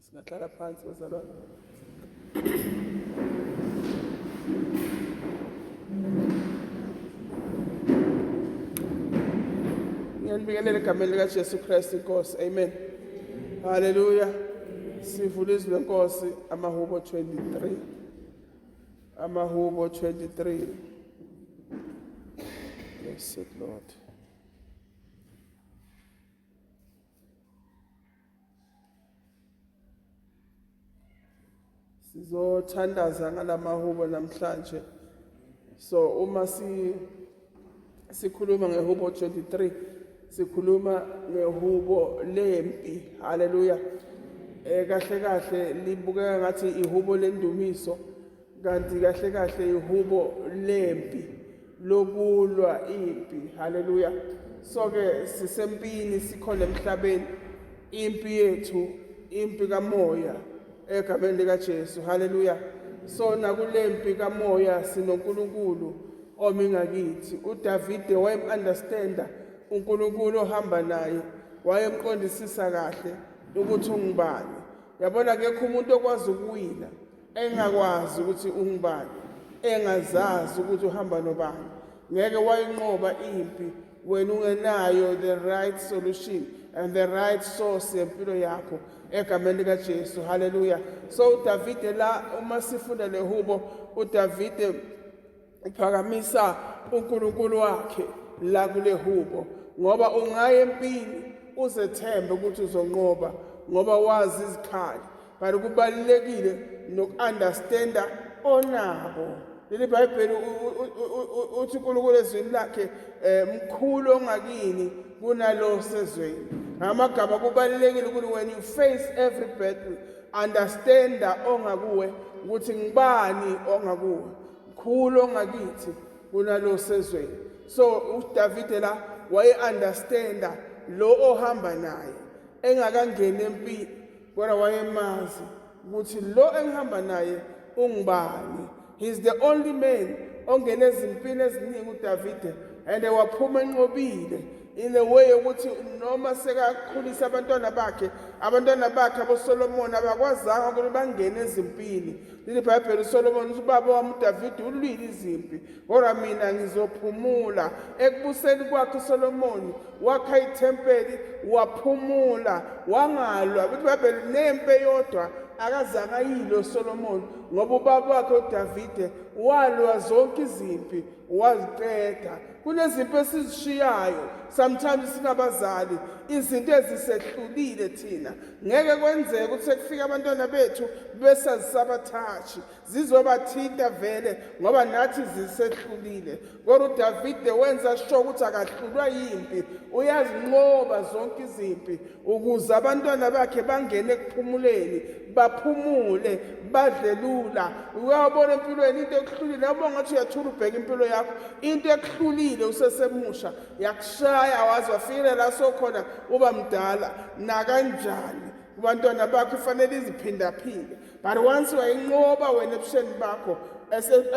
Singahlala phansi bazalwane. Ngiyanibingelela egameni likaJesu Kristu inkosi. Amen. Haleluya. Sivula izwi lenkosi amahubo 23. Amahubo 23. Blessed Lord. Sizothandaza ngalamahubo namhlanje. So uma si sikhuluma ngehubo 23 sikhuluma ngehubo lempi. Haleluya. Eh kahle kahle libukeka ngathi ihubo lendumiso kanti kahle kahle ihubo lempi lokulwa impi haleluya so ke sisempini sikhona emhlabeni impi yethu impi kamoya egameni likaJesu haleluya so nakulempi kamoya sinoNkulunkulu omi ngakithi uDavide wayem-understanda uNkulunkulu ohamba naye wayemqondisisa kahle ukuthi ungubani yabona akekho umuntu okwazi ukuwina engakwazi ukuthi ungubani engazazi ukuthi uhamba nobani ngeke wayinqoba impi wena ungenayo the right solution and the right source yempilo yakho egameni likaJesu haleluya so uDavide la uma sifunda lehubo uDavide uphakamisa uNkulunkulu wakhe la kulehubo ngoba ungaya empini uzethembe ukuthi uzonqoba ngoba wazi izikhali but kubalulekile noku-understanda onabo leli bhayibheli uthi uNkulunkulu ezwini lakhe um mkhulu ongakini kunalo sezweni ngamagama kubalulekile ukuthi when you face every battle understanda ongakuwe ukuthi ngibani ongakuwe mkhulu ongakithi kunalo sezweni so uDavide la waye understanda lo ohamba naye engakangeni empini kodwa wayemazi ukuthi lo engihamba naye ungubani he's the only man ongene ezimpini eziningi uDavide and waphuma enqobile in a way yokuthi noma sekakhulisa abantwana bakhe abantwana bakhe aboSolomon abakwazanga ukuthi bangene ezimpini leli bhayibheli uSolomon uthi ubaba wami uDavide ulwile izimpi kodwa mina ngizophumula ekubuseni kwakhe uSolomoni wakha ithempeli waphumula wangalwa ukuthi ibhayibheli nempe yodwa akazange ayilwe uSolomoni ngoba ubaba wakhe uDavide walwa zonke izimpi waziqeda kunezimpi esizishiyayo sometimes singabazali izinto ezisehlulile thina ngeke kwenzeke ukuthi sekufika abantwana bethu bese zisabathashi zizobathinta vele ngoba nathi zisehlulile kodwa uDavide wenza sure ukuthi akahlulwa yimpi uyazinqoba zonke izimpi ukuze abantwana bakhe bangene ekuphumuleni baphumule badle lula uyabona empilweni into ekuhlulile yabona ngathi uyathula ubheka impilo yakho into ekuhlulile usesemusha yakushaya waze wafikela la sokhona uba mdala nakanjani kubantwana bakho ifanele iziphindaphinde but once wayinqoba wena ebusheni bakho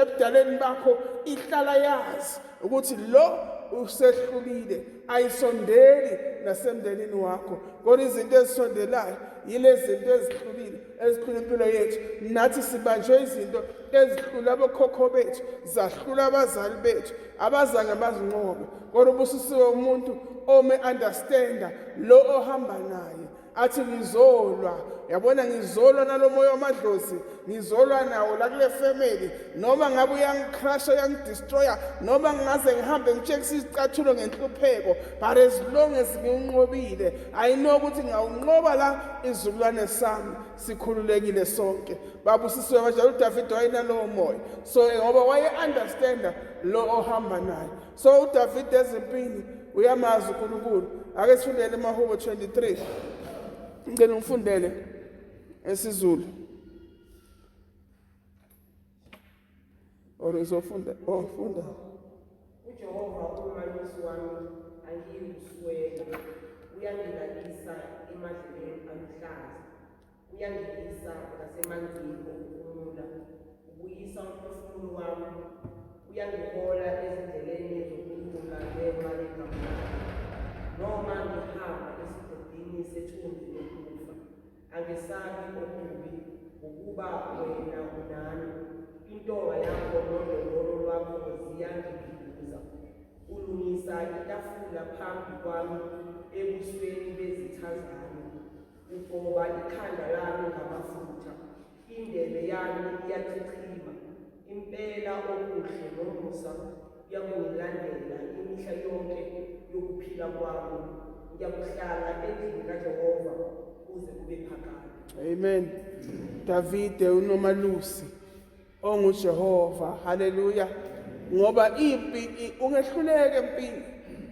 ebudaleni bakho ihlala yazi ukuthi lo usehlulile ayisondeli nasemndenini wakho kodwa izinto ezisondelayo yilezi zinto ezihlulile ezihlula impilo yethu nathi sibanjwe izinto ezihlula abokhokho bethu zahlula abazali bethu abazange bazinqobe kodwa ubusisiwe umuntu ome understanda lo ohamba naye athi ngizolwa yabona ngizolwa nalomoya wamadlozi ngizolwa nawo la kule family noma ngabe uyangicrasha uyangidestroya noma ngingaze ngihambe ngitshekisa izicathulo ngenhlupheko but as long as ngiwunqobile i know ukuthi ngawunqoba la izizukulwane sami sikhululekile sonke babusisiwe kanjalo uDavid wayenalowo moya so ngoba waye-understanda lo ohamba naye so uDavid ezimpini uyamazi uNkulunkulu ake sifundele emahubo 23 ngicela ngifundele esiZulu or uzofunda oh funda uJehova umalusi wami angiyikuswela uyangilalisa emadlelweni aluhlaza Uyangiyisa ngasemanzini okuphumula, ubuyisa umphefumulo wami, uyangihola ezindleleni zokulunga ngenxa yegama lakhe. Noma ngihamba esigodini sethunzi lokufa, Angesabi okubi, ngokuba wena unami. Intonga yakho nodondolo lwakho ziyangiduduza. Ulungisa itafula phambi kwami ebusweni bezitha zami. Ugcoba ikhanda lami ngamafutha, indebe yami iyachichima. Impela okuhle nomusa kuyakungilandela imihla yonke yokuphila kwami. Ngiyakuhlala endlini kaJehova kuze kube phakade. Amen. Davide unomalusi onguJehova. Haleluya. Ngoba impi ungehluleka empini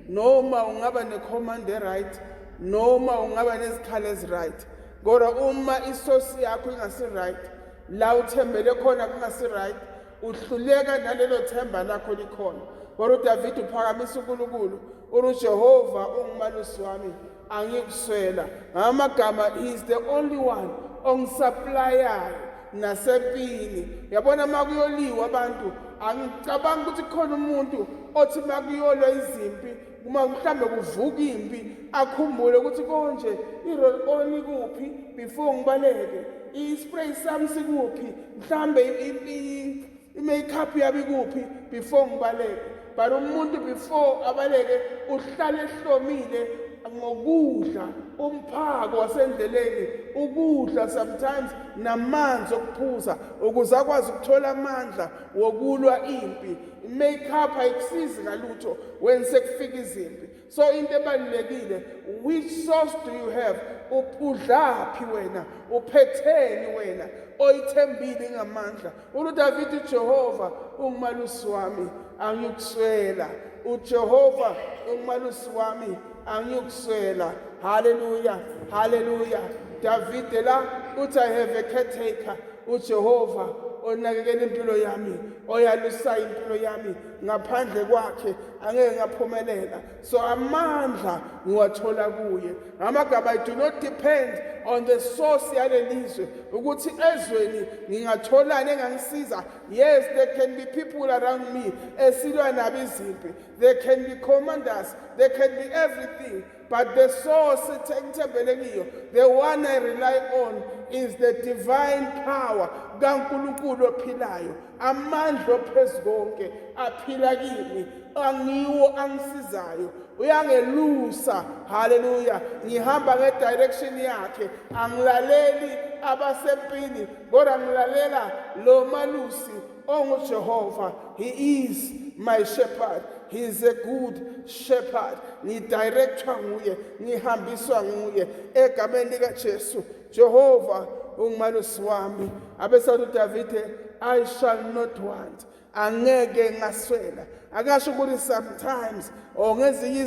noma ungaba necommand right noma ungaba nezikhali eziright kodwa uma isosi yakho ingasi right la uthembele khona kungasi right uhluleka nalelo themba lakho likhona. Kodwa uDavide uphakamisa uNkulunkulu uri uJehova ungumalusi wami angikuswela. Ngamagama he is the only one ongisupplyayo nasempini. Yabona uma kuyoliwa abantu angicabangi ukuthi khona umuntu othi uma kuyolwa izimpi uma mhlambe kuvuka impi akhumbule ukuthi konje i-roll on ikuphi before ngibaleke i-spray sami sikuphi mhlambe i-makeup yami ikuphi before ngibaleke. But umuntu before abaleke uhlale ehlomile ngokudla umphako wasendleleni, ukudla sometimes namanzi okuphuza ukuze akwazi ukuthola amandla wokulwa impi. I-makeup ayikusizi ngalutho when sekufika izimpi. So into ebalulekile, which source do you have? Udlaphi wena? Uphetheni wena oyithembile ngamandla? UDavid uJehova ungumalusi wami angiyokuswela. uJehova ungumalusi wami angiyokuswela. Haleluya, haleluya. Davide la uthi I have a caretaker, uJehova onakekela impilo yami, oyalusa impilo yami. Ngaphandle kwakhe angeke ngaphumelela. So amandla ngiwathola kuye. Ngamagama I do not depend on the source yalelizwe ukuthi ezweni ngingatholani engangisiza. Yes, there can be people around me esilwa nabo izimpi, there can be commanders, there can be everything, but the source engithembele kiyo, the one I rely on is the divine power kaNkulunkulu ophilayo. Amandla ophezu konke aphila kimi, angiwo angisizayo, uyangelusa. Haleluya. Ngihamba ngedirection yakhe, angilaleli abasempini kodwa ngilalela lo malusi onguJehova. He is my shepherd, he is a good shepherd. Ngidirectwa nguye, ngihambiswa nguye egameni likaJesu. Jehova ungumalusi wami. Abesathi uDavide, I shall not want, angeke ngaswela. Akasho ukuthi sometimes or ngezinye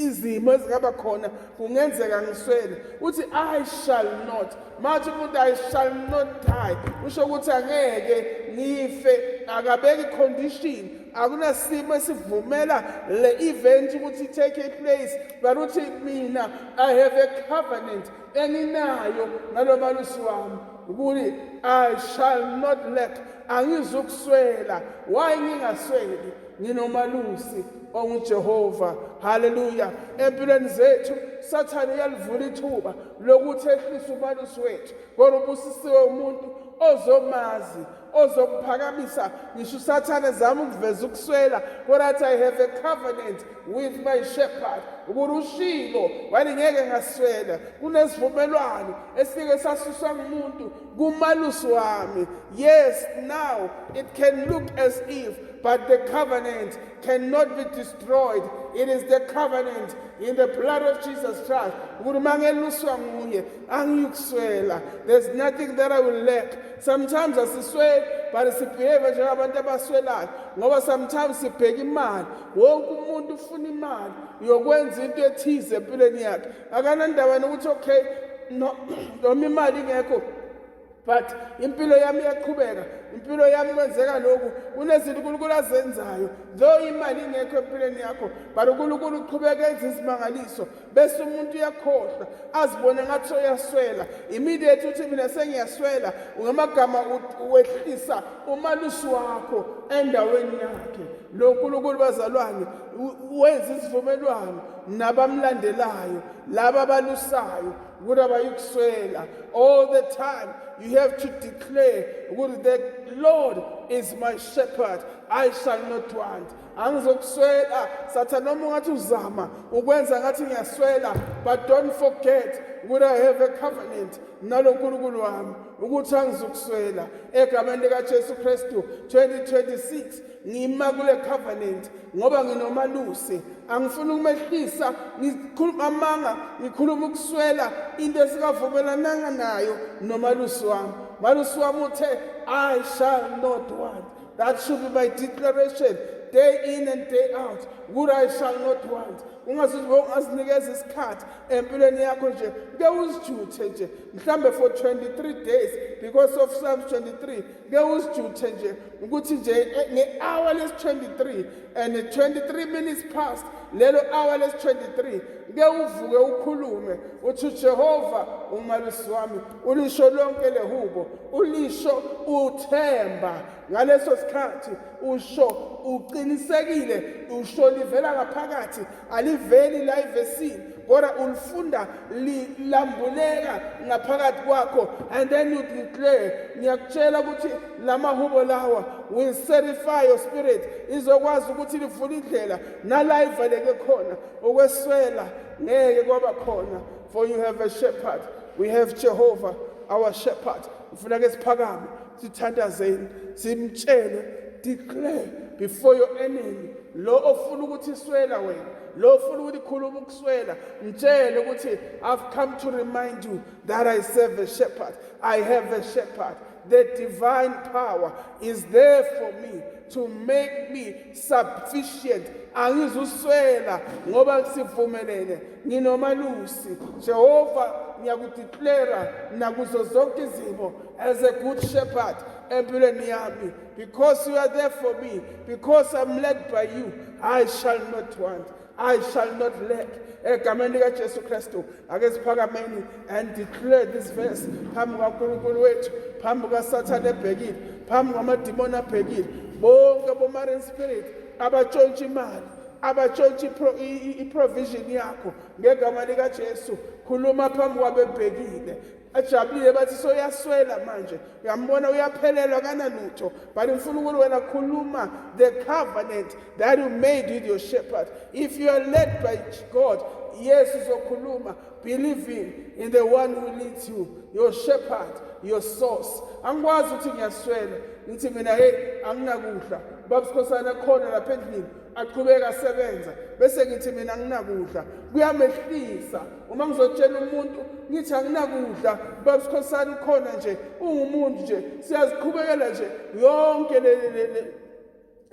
izimo ezingaba khona kungenzeka ngiswele. Uthi I shall not. Mathi umuntu I shall not die, usho ukuthi angeke ngife. Akabeki condition, akunasimo esivumela le event ukuthi take place, but uthi mina I have a covenant enginayo nalo malusi wami ukuthi I shall not lack, angizukuswela. Why ngingasweli? Nginomalusi onguJehova. Haleluya. Empilweni zethu Sathane uyalivula ithuba lokuthi ehlise umalusi wethu, kodwa ubusisiwe umuntu ozomazi, ozomphakamisa. Ngisho uSathane zama ukuveza ukuswela, kodwa athi I have a covenant with my shepherd, ukuthi ushilo wani ngeke ngaswela. Kunesivumelwano esike sasuswa ngumuntu kumalusi wami. Yes, now it can look as if, but the covenant cannot be destroyed. It is the covenant in the blood of Jesus Christ. Ukuthi mangeluswa nguye angiyukuswela. There's nothing that I will lack. Sometimes asisweli but sibehave njengabantu abaswelayo, ngoba sometimes sibheka imali. Wonke umuntu ufuna imali yokwenza into ethize empilweni yakhe. Akanandaba nokuthi okay, no, noma imali ingekho but impilo yami iyaqhubeka, impilo yami kwenzeka lokhu. Kunezinto uNkulunkulu azenzayo though imali ingekho empilweni yakho, but uNkulunkulu uqhubeka enza izimangaliso, bese umuntu uyakhohlwa azibone ngathi uyaswela. Immediately uthi mina sengiyaswela, ngamagama wehlisa umalusi wakho endaweni yakhe. Lo nkulunkulu bazalwane wenza isivumelwano. Nabamlandelayo laba abalusayo ukuthi abayikuswela. All the time you have to declare ukuthi the Lord is my shepherd, I shall not want. Angizokuswela, Sathane, noma ungathi uzama ukwenza ngathi ngiyaswela, but don't forget ukuthi I have a covenant nalo Nkulunkulu wami ukuthi angizokuswela. Egameni likaJesu Kristu, 2026 ngima kule covenant ngoba nginomalusi. Angifuni ukumehlisa, ngikhuluma amanga, ngikhuluma ukuswela, into esikavumelananga nayo nomalusi wami. Malusi wami uthe I shall not want. That should be my declaration day in and day out, ukuthi I shall not want. Ungasuthi ungazinikeza isikhathi empilweni yakho nje, ke uzijuthe nje mhlambe for 23 days because of Psalms 23. Ke uzijuthe nje ukuthi nje nge-hour lesi-23 and 23 minutes past lelo hour lesi-23, ke uvuke ukhulume uthi, "Jehova umalusi wami." Ulisho lonke lehubo, ulisho uthemba. Ngaleso sikhathi usho uqinisekile, usho livela ngaphakathi, aliveli la ivesini, kodwa ulifunda lambuleka ngaphakathi kwakho, and then you declare. Ngiyakutshela ukuthi lamahubo lawa will certify your spirit, izokwazi ukuthi livule indlela nala ivaleke khona. Ukweswela ngeke kwaba khona, for you have a shepherd. We have Jehovah our shepherd. Ufuna ke siphakame, sithandazeni, simtshele. Declare before your enemy, lo ofuna ukuthi swela wena, lo ofuna ukuthi khuluma ukuswela, mtshele ukuthi I've come to remind you that I serve a shepherd. I have a shepherd. The divine power is there for me to make me sufficient. Angizuswela ngoba sivumelene, nginomalusi. Jehova, ngiyakudeclare nakuzo zonke izimo as a good shepherd empilweni yami. Because you are there for me, because I'm led by you, I shall not want, I shall not lack, egameni likaJesu Kristu. Ake siphakameni and declare this verse phambi kaNkulunkulu wethu, phambi kaSathane ebhekile, phambi kwamadimoni abhekile, bonke bo-marine spirit abatshontsha imali, abatshontsha i-provision yakho. Ngegama likaJesu, khuluma phambi kwabebhekile, ajabulile, bathi soyaswela manje, uyambona uyaphelelwa, kanalutho. But ngifuna ukuthi wena khuluma the covenant that you made with your shepherd. If you are led by God, yes, uzokhuluma believing in the one who leads you, your shepherd, your source. Angikwazi ukuthi ngiyaswela, ngithi mina, hey, anginakudla, baba Sikhosana khona lapha endlini aqhubeka asebenza, bese ngithi mina anginakudla. Kuyamehlisa uma ngizotshela umuntu ngithi anginakudla, baba Sikhosana ukhona nje, ungumuntu nje, siyaziqhubekela nje yonke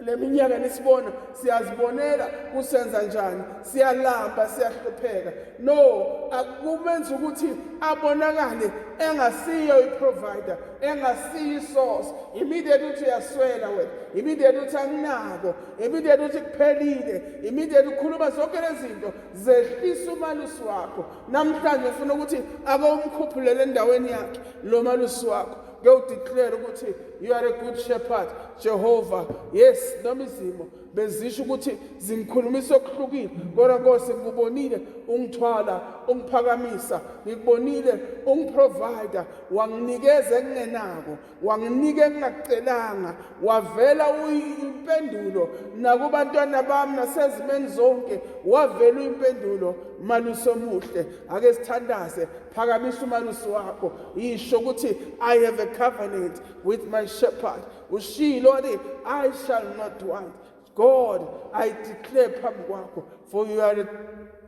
le minyaka nisibona, siyazibonela kusenza njani, siyalamba, siyahlupheka. No, akumenza ukuthi abonakale engasiyo i-provider, engasiyo i-source. Immediately uthi uyaswela wena, immediately uthi anginako, immediately uthi kuphelile, immediately ukhuluma zonke lezi zinto zehlisa umalusi wakho. Namhlanje ufuna ukuthi ake umkhuphulele endaweni yakhe lo malusi wakho, ke udeclare ukuthi you are a good shepherd, Jehovah. Yes, noma izimo bezisho ukuthi zingikhulumisa okuhlukile, kodwa Nkosi, ngikubonile ungithwala, ungiphakamisa, ngikubonile ungiprovide, wanginikeza engingenako, wanginika engingakucelanga, wavela uyimpendulo nakubantwana bami nasezimeni zonke, wavela uyimpendulo, malusi omuhle. Ake sithandaze. Phakamisa umalusi wakho, yisho ukuthi I have a covenant with my shepherd. Ushilo wathi I shall not want. God, I declare phambi kwakho, for you are a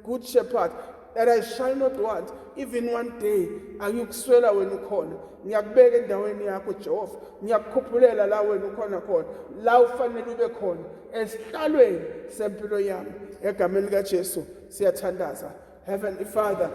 good shepherd, that I shall not want even one day. Angiyukuswela wena ukhona. Ngiyakubeka endaweni yakho, Jehova, ngiyakukhuphulela la wena ukhona khona, la ufanele ube khona esihlalweni sempilo yami. Egameni likaJesu siyathandaza. Heavenly Father,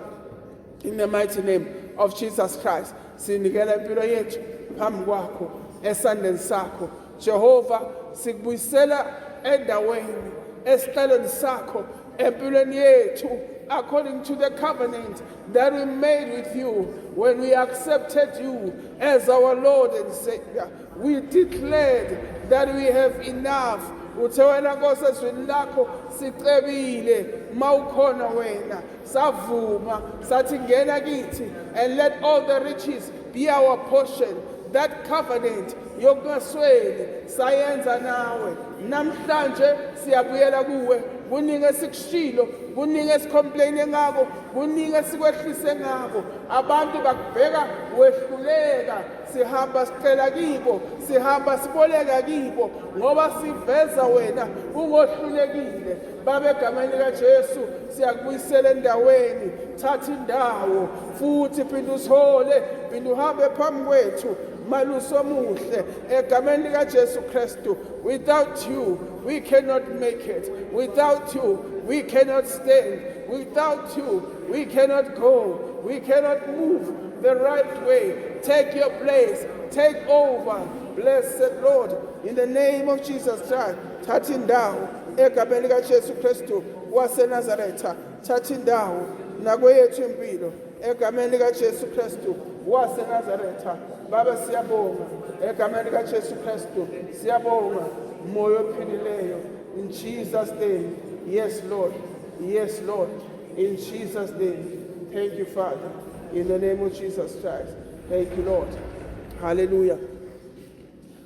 in the mighty name of Jesus Christ, sinikela impilo yethu phambi kwakho, esandleni sakho, Jehova. Sikubuyisela endaweni esihlalweni sakho empilweni yethu, according to the covenant that we made with you when we accepted you as our Lord and Savior. We declared that we have enough. Uthe wena, Nkosi, ezwini lakho sicebile. mawukhona wena. Savuma sathi ngena kithi, and let all the riches be our portion. That covenant yokungasweli sayenza nawe. Namhlanje siyabuyela kuwe. Kuningi esikushilo, kuningi esicomplaine ngako, kuningi esikwehlise ngako. Abantu bakubheka wehluleka, sihamba sicela kibo, sihamba siboleka kibo, ngoba siveza wena ungohlulekile. Baba, egameni likaJesu siyakubuyisela endaweni. Thatha indawo futhi, phinda usihole, phinda uhambe phambi kwethu, malusi omuhle, egameni likaJesu Kristu. Without you we cannot make it. Without you we cannot stand. Without you we cannot go. We cannot move the right way. Take your place, take over, blessed Lord, in the name of Jesus Christ. Thatha indawo egameni likaJesu Kristu waseNazaretha. Thatha indawo nakweyethu impilo egameni likaJesu Kristu waseNazaretha. Baba, siyabonga egameni likaJesu Kristu. Siyabonga, moya ophilileyo, in Jesus' name. Yes Lord, yes Lord, in Jesus' name. Thank you, Father, in the name of Jesus Christ. Thank you, Lord. Hallelujah.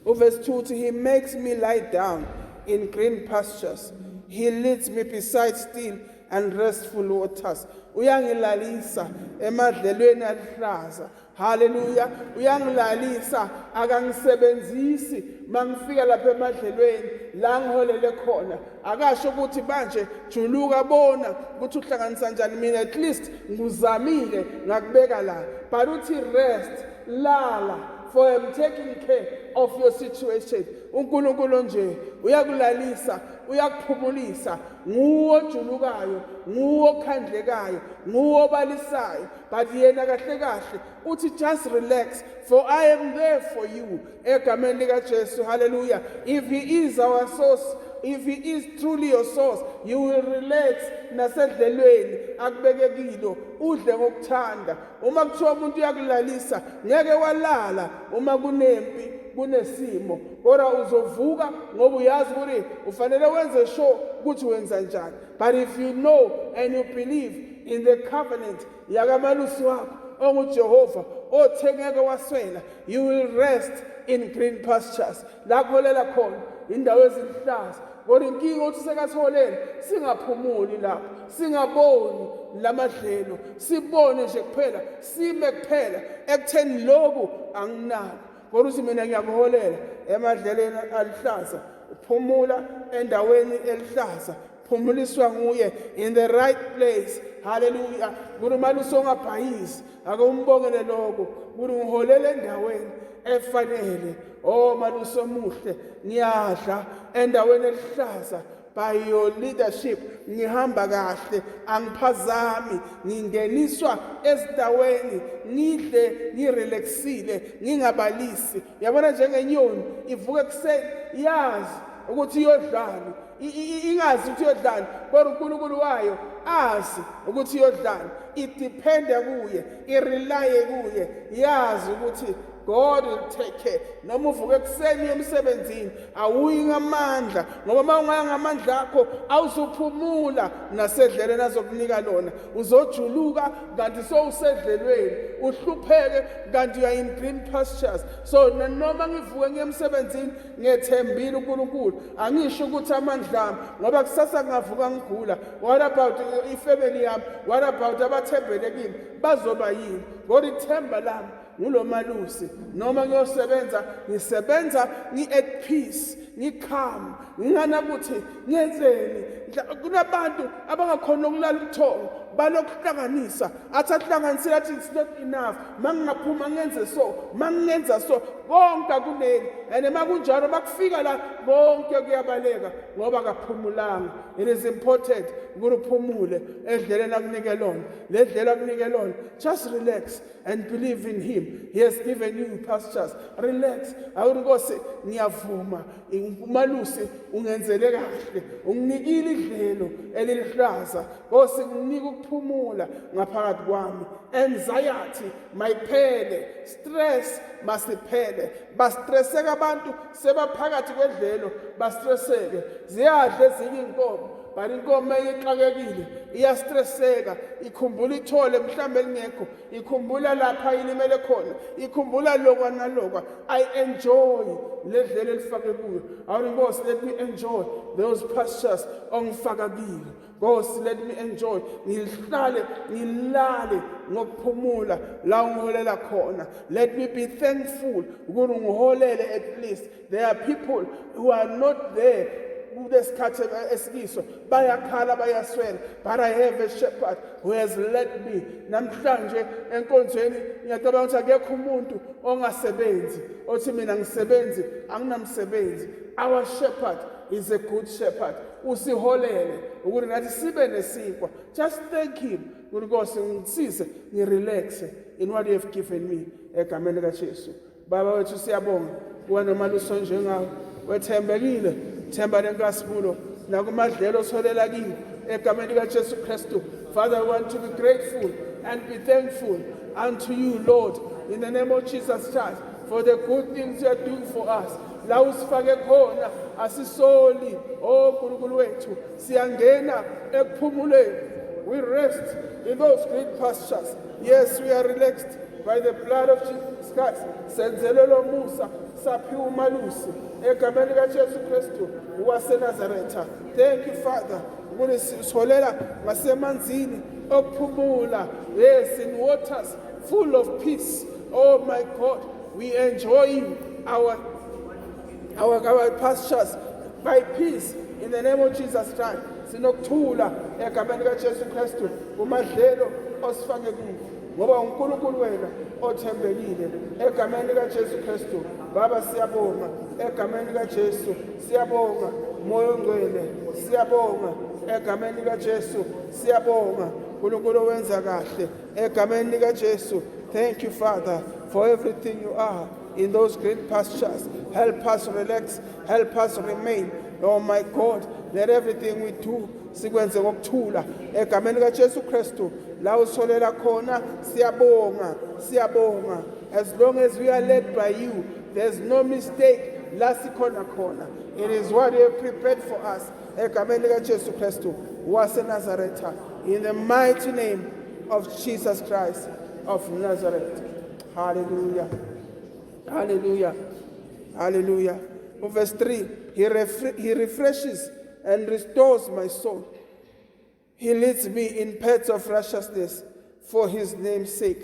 Verse 2, he makes me lie down in green pastures. He leads me beside still and restful waters. Uyangilalisa emadlelweni aluhlaza. Hallelujah. Uyangilalisa, akangisebenzisi mangifika lapha emadlelweni la ngiholele khona. Akasho ukuthi manje juluka bona ukuthi uhlanganisa njani, mina at least nguzamile ngakubeka la. But uthi rest, lala, for I am taking care of your situation. uNkulunkulu nje uyakulalisa, uyakuphumulisa. Nguwo ojulukayo, nguwo okhandlekayo, nguwo obalisayo, but yena kahle kahle uthi just relax, for I am there for you, egameni likaJesu. Hallelujah. If he is our source, if he is truly your source, you will relax nasedlelweni akubekekilo, udle ngokuthanda. Uma kuthiwa umuntu uyakulalisa, ngeke walala uma kunempi, kunesimo, kodwa uzovuka ngoba uyazi ukuthi ufanele wenze sure ukuthi wenza njani. But if you know and you believe in the covenant yakamalusi wakho onguJehova othe ngeke waswela, you will rest in green pastures, la kuholela khona indawo eziluhlaza. Kodwa inkinga uthi sekatholele singaphumuli lapho, singaboni lamadlelo, sibone nje kuphela, sime kuphela ekutheni lokhu anginako. Kodwa uthi mina ngiyakuholela emadleleni aluhlaza. Uphumula endaweni elihlaza, phumuliswa nguye in the right place. Haleluya. Kuthi umalusi ongabhayisi ake umbongele lokho, kuthi ngiholele endaweni efanele. Oh malusi omuhle, ngiyadla endaweni elihlaza. By your leadership ngihamba kahle, angiphazami, ngingeniswa ezindaweni, ngidle ngirelaxile, ngingabalisi. Yabona, njengenyoni ivuka ekuseni yazi ukuthi iyodlani, ingazi ukuthi iyodlani, kodwa uNkulunkulu wayo azi ukuthi iyodlani. Idependa kuye, irelye kuye, yazi ukuthi God will take care. Noma uvuka ekuseni emsebenzini, awuyi ngamandla, ngoba uma ungaya ngamandla akho awuzuphumula nasedlelweni azokunika lona. Uzojuluka kanti sowusedlelweni, uhlupheke kanti you are in green pastures. So noma ngivuke ngiye emsebenzini ngethembile uNkulunkulu, angisho ukuthi amandla ami, ngoba kusasa ngingavuka ngigula. What about ifamily yami? What about abathembele kimi? Bazoba yini? Kodwa ithemba lami ngulo malusi. Noma ngiyosebenza, ngisebenza ngi-at peace, ngicalm, nginganakuthi ngenzeni. Kunabantu abangakhona ukulala ubuthongo, balokuhlanganisa, athi ahlanganisile, athi it's not enough, mangingaphuma ngenze so, mangingenza so, konke akuneli. And makunjalo, makufika la konke kuyabaleka ngoba kaphumulanga. It is important ukuthi uphumule edleleni akunike lona, le dlela akunike lona. Just relax and believe in him. He has given you pastures. Relax. Awuthi Nkosi, ngiyavuma, umalusi ungenzele kahle, unginikile idlelo eliluhlaza. Nkosi, nginika ukuphumula ngaphakathi kwami. Anxiety mayiphele, stress masiphele. Bastresseka abantu sebaphakathi kwedlelo, bastresseke, ziyadla ezinye inkomo. But inkomo eyixakekile iyastresseka, ikhumbula ithole mhlambe elingekho, ikhumbula lapha ilimele khona, ikhumbula lokwa nalokwa. I enjoy le dlela elifake kuyo. Awuri Nkosi, let me enjoy those pastures ongifaka kiyo. Nkosi, let me enjoy, ngihlale ngilale ngokuphumula la ungiholela khona. Let me be thankful ukuthi ungiholele. At least there are people who are not there kulesikhathi esikiso, bayakhala, bayaswela, but I have a shepherd who has led me. Namhlanje enkonzweni ngiyacabanga ukuthi akekho umuntu ongasebenzi othi mina ngisebenzi anginamsebenzi. Our shepherd is a good shepherd. Usiholele ukuthi nathi sibe nesinkwa. Just thank him ukuthi, Nkosi, ngisize ngirelaxe in what you have given me, egameni likaJesu. Baba wethu, siyabonga kuwe nomalusi onjengawe, wethembekile, themba lenkazimulo nakumadlelo osholela kiwo, egameni likaJesu Kristu. Father, we want to be grateful and be thankful unto you, Lord, in the name of Jesus Christ, for the good things you are doing for us. La usifake khona asisoli. Oh Nkulunkulu wethu, siyangena ekuphumuleni. We rest in those green pastures. Yes, we are relaxed by the blood of Jesus Christ. Senzelwe lo musa, saphiwa umalusi, egameni likaJesu Kristu waseNazaretha. Thank you, Father, ukuthi siholela ngasemanzini okuphumula. Yes, in waters full of peace. Oh my God, we enjoy our pastures by peace in the name of Jesus Christ. Sinokuthula egameni likaJesu Kristu kumadlelo osifake kuwo, ngoba uNkulunkulu wena othembekile, egameni likaJesu Kristu. Baba, siyabonga egameni likaJesu. Siyabonga, Moya oNgcwele, siyabonga egameni likaJesu. Siyabonga, uNkulunkulu owenza kahle, egameni likaJesu. Thank you, Father, for everything you are in those green pastures. Help us relax, help us remain. Oh my God, let everything we do sikwenze ngokuthula, egameni likaJesu Kristu. La usolela khona, siyabonga, siyabonga. As long as we are led by you, there's no mistake la sikhona khona. It is what you have prepared for us, egameni likaJesu Kristu waseNazaretha, in the mighty name of Jesus Christ of Nazareth. Hallelujah, hallelujah, hallelujah. Verse 3, he refreshes and restores my soul. He leads me in paths of righteousness for his name's sake.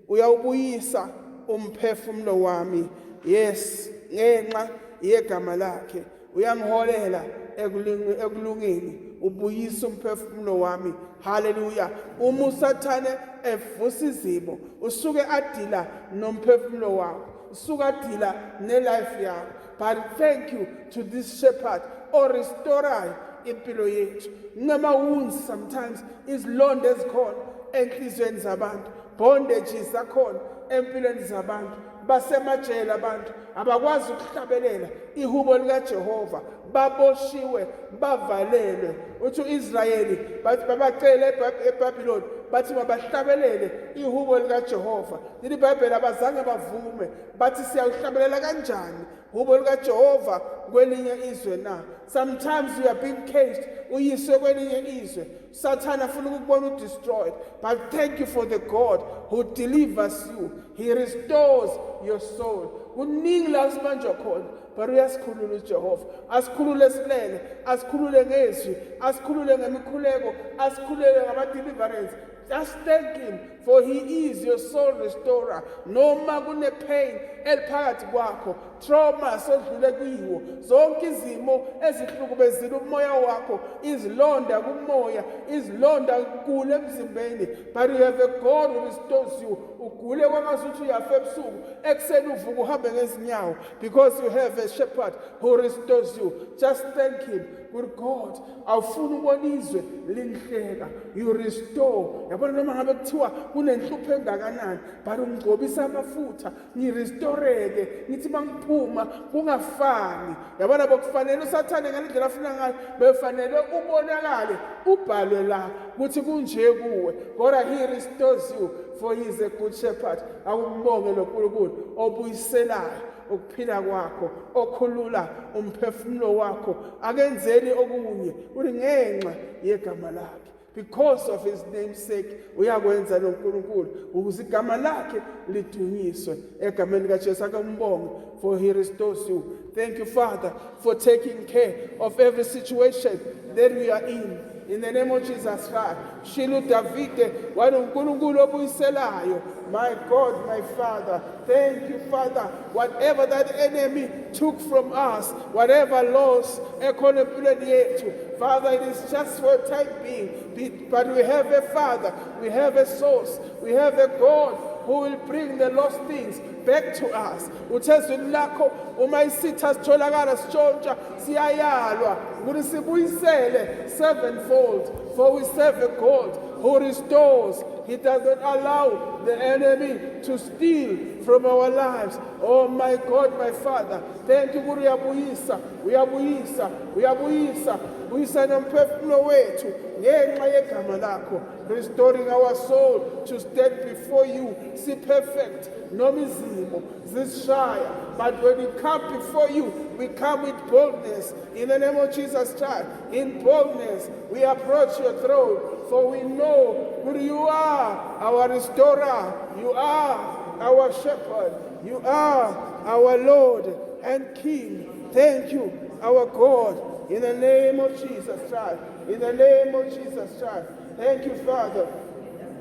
Uyawubuyisa umphefumulo wami. Yes, ngenxa yegama lakhe. Uyangiholela ekulungeni. Ubuyisa umphefumulo wami. Hallelujah. Uma uSathane evusa izimo, usuke adila nomphefumulo wakho. Usuke adila nelife yakho. But thank you to this shepherd orestorayo impilo yethu. Kunama wounds sometimes, izilonda ezikhona enhliziyweni zabantu, bondages zakhona empilweni zabantu, basemajele abantu, abakwazi ukuhlabelela ihubo likaJehova, baboshiwe, bavalelwe. Uthi uIsrayeli bathi babacele eBabylon, bathi mabahlabelele ihubo likaJehova. Leli iBhayibheli, abazange bavume, bathi siyakuhlabelela kanjani hubo likaJehova kwelinye izwe na? Sometimes you are being caged, uyiswe kwelinye izwe. Sathana afuna ukukubona udestroyed, but thank you for the God who delivers you. He restores your soul. Kuningi la sibanjwa khona, but uyasikhulula uJehova. Asikhulule silele, asikhulule ngezwi, asikhulule ngemikhuleko, asikhulule ngama-deliverance. Just thank him, for he is your soul restorer. Noma kune pain eliphakathi kwakho, trauma sodlule kuyiwo, zonke izimo ezihlukumezile umoya wakho, izilonda kumoya, izilonda kule emzimbeni, but you have a God who restores you. Ugule kwangazuthi uyafa ebusuku, ekuseni uvuka uhambe ngezinyawo, because you have a shepherd who restores you. Just thank him. Good God, awufuni ukubona izwe linhleka. You restore. Yabona, noma ngabe kuthiwa kunenhlupho engakanani, but ungigcobisa amafutha ngirestoreke, ngithi mangiphuma kungafani. Yabona, bokufanele uSathane ngalendlela afuna ngayo, befanele ubonakale ubhalwe la ukuthi kunje kuwe, kodwa he restores you, for he is a good shepherd. Akumbonge lo Nkulunkulu obuyiselayo. ukuphila kwakho, okhulula umphefumulo wakho, akenzeli okunye, uri ngenxa yegama lakhe. Because of his name's sake uyakwenza loNkulunkulu ukuze igama lakhe lidunyiswe. Egameni likaJesu ake umbonge, for he restores you. Thank you, Father, for taking care of every situation that we are in. In the name of Jesus Christ. Shilo Davide wathi uNkulunkulu obuyiselayo. My God, my Father, thank you, Father. Whatever that enemy took from us, whatever loss ekhona empilweni yethu, Father, it is just for a time being. But we have a Father, we have a source, we have a God who will bring the lost things back to us. Uthe ezwini lakho uma isitha sitholakala sitshontsha siyayalwa ukuthi sibuyisele sevenfold, for we serve a God who restores. He does not allow the enemy to steal from our lives. Oh my God, my Father, thank you ukuthi uyabuyisa, uyabuyisa, uyabuyisa, buyisa nomphefumulo wethu ngenxa yegama lakho, restoring our soul to stand before you si perfect noma izimo zisishaya. But when we come before you, we come with boldness in the name of Jesus Christ. In boldness we approach your throne, for we know who you are, our restorer, you are our shepherd, you are our Lord and King. Thank you, our God, in the name of Jesus Christ. In the name of Jesus Christ. Thank you, Father.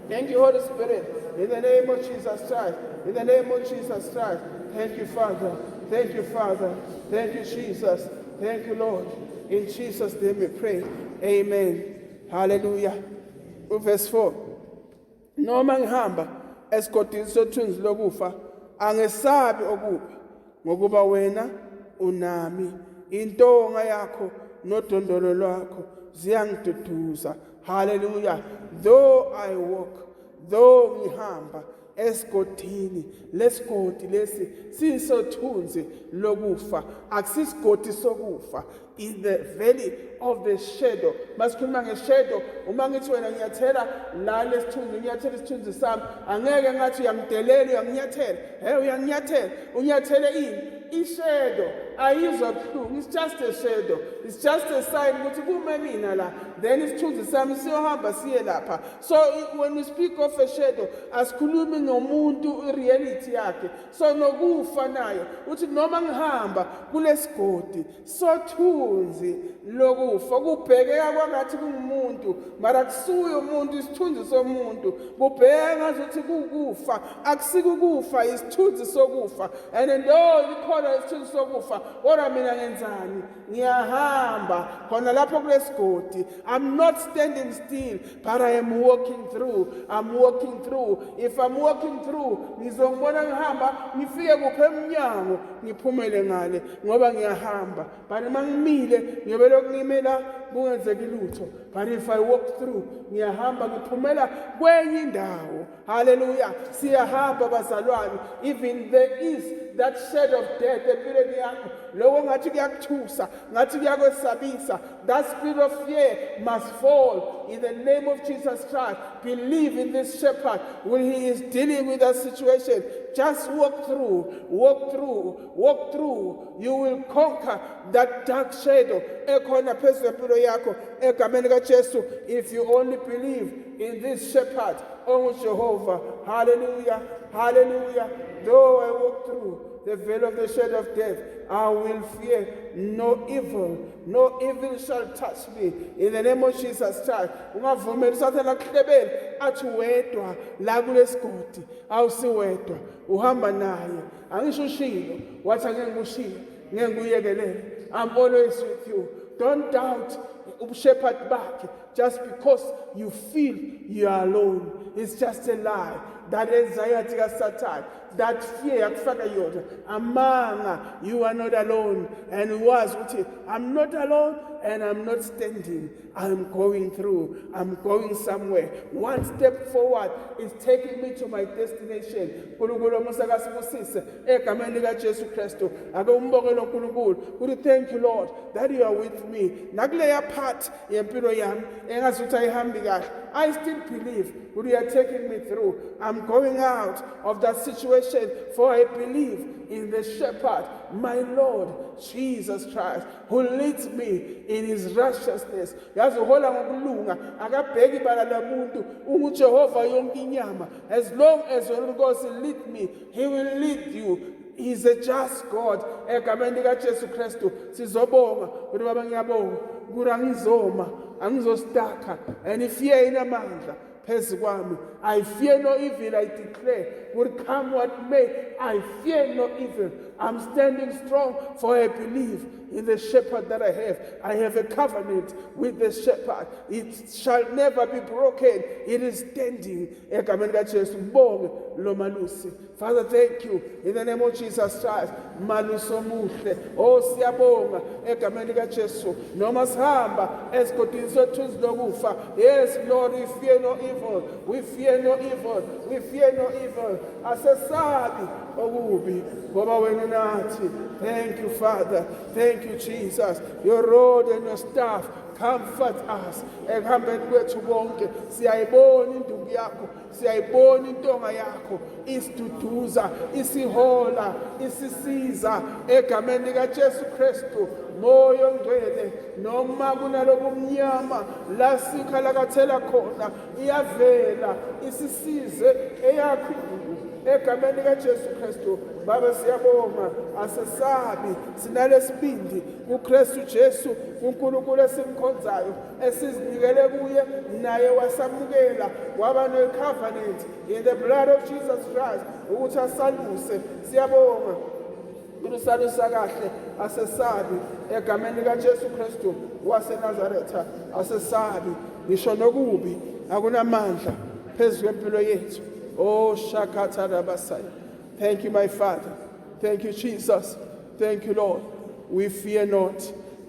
Thank you, Holy Spirit. In the name of Jesus Christ. In the name of Jesus Christ. Thank you, Father. Thank you, Father. Thank you, Jesus. Thank you, Lord. In Jesus' name we pray. Amen. Hallelujah. Verse 4. Noma ngihamba esigodini sothunzi lokufa, angesabi okubi, ngokuba wena unami, intonga yakho nodondolo lwakho ziyangiduduza. Hallelujah. Though I walk, though ngihamba esigodini, lesigodi lesi sisothunzi lokufa, akusisigodi sokufa, in the valley of the shadow. Masikhuluma ngeshadow, uma ngithi wena ngiyathela la lesithunzi, ngiyathela isithunzi sami, angeke ngathi uyangidelela, uyanginyathela. Hey, uyanginyathela, unyathele ini? I-shadow ayizwa buhlungu. It's just a shadow, it's just a sign ukuthi kume mina la, then isithunzi sami siyohamba siye lapha. So when we speak of a shadow, asikhulumi ngomuntu, i-reality yakhe. So nokufa nayo, uthi noma ngihamba kulesigodi sothunzi lokufa, kubhekeka kwangathi kungumuntu, mara kusuye umuntu, isithunzi somuntu kubheka ngazuthi kukufa, akusikukufa, isithunzi sokufa. And lo likhona isithunzi sokufa, kodwa mina ngenzani? Ngiyahamba khona lapho kulesigodi. I'm not standing still, but I am walking through. I'm walking through. If I'm walking through, ngizongibona ngihamba ngifike kuphi? Emnyango, ngiphumele ngale, ngoba ngiyahamba. But uma ngimile, ngiyobe lokhu ngime la, kungenzeki lutho. But if I walk through, ngiyahamba ngiphumela kwenye indawo. Haleluya. Siyahamba, bazalwane. Even there is that shadow of death empilweni yakho, lokho ngathi kuyakuthusa, ngathi kuyakwesabisa, that spirit of fear must fall in the name of Jesus Christ. Believe in this shepherd when he is dealing with that situation. Just walk through, walk through, walk through. You will conquer that dark shadow ekhona phezu kwempilo yakho egameni kaJesu, if you only believe in this shepherd onguJehova. Hallelujah, hallelujah. Though I walk through the valley of the shadow of death, I will fear no evil. No evil shall touch me. In the name of Jesus Christ. Ungavumeli uSathane akuhlebele athi wedwa la kulesigodi. Awusiwedwa, uhamba naye. Angisho ushilo, wathi angeke ngikushiye, ngeke ngikuyekelele. I'm always with you. Don't doubt ubushepherd bakhe just because you feel you are alone. It's just a lie. That anxiety kaSatan, that fear yakufaka yona, amanga. You are not alone. And wazi ukuthi I'm not alone and I'm not standing. I'm going through. I'm going somewhere. One step forward is taking me to my destination. Nkulunkulu omusa kasibusise egameni likaJesu Kristu. Ake umbonge lo Nkulunkulu. Uthi thank you, Lord, that you are with me. Nakuleya part yempilo yami engazuthi ayihambi kahle. I still believe that you are taking me through. I'm going out of that situation, for I believe in the shepherd, my Lord Jesus Christ, who leads me in his righteousness. Yazi uhola ngokulunga, akabheki ibala lamuntu, unguJehova yonke inyama. As long as uNkosi lead me, he will lead you. He's a just God. Egameni likaJesu Kristu sizobonga ukuthi baba ngiyabonga ukuthi angizoma, angizostaka and ifear inamandla phezu kwami. I fear no evil, I declare. Will come what may, I fear no evil. I'm standing strong, for I believe in the shepherd that I have. I have a covenant with the shepherd. It shall never be broken. It is standing. Egameni likaJesu ngibonge lo malusi. Father, thank you in the name of Jesus Christ. Malusi omuhle. Oh siyabonga egameni likaJesu. Noma sihamba esigodini sothunzi lokufa. Yes, Lord, we fear no evil. We fear no evil. We fear no evil. Asesabi okubi ngoba wena unathi. Thank you, Father. Thank you, Jesus. Your rod and your staff comfort us ekuhambeni kwethu konke. Siyayibona induku yakho, siyayibona intonga yakho isiduduza, isihola, isisiza egameni likaJesu Kristu. Moya ongcwele, noma kunalobumnyama la sikhalakathela khona, iyavela isisize eyakho induku egameni likaJesu Kristu. Baba siyabonga, asesabi, sinalesibindi kuKristu Jesu, uNkulunkulu esimkhonzayo, esizinikele kuye, naye wasamukela, waba ne-covenant in the blood of Jesus Christ ukuthi asaluse. Siyabonga usalusa kahle, asesabi egameni likaJesu Kristu waseNazaretha. Asesabi ngisho nokubi, akunamandla phezu kwempilo yethu. Oh shakatha rabasaya. Thank you, my Father. Thank you, Jesus. Thank you, Lord. We fear not.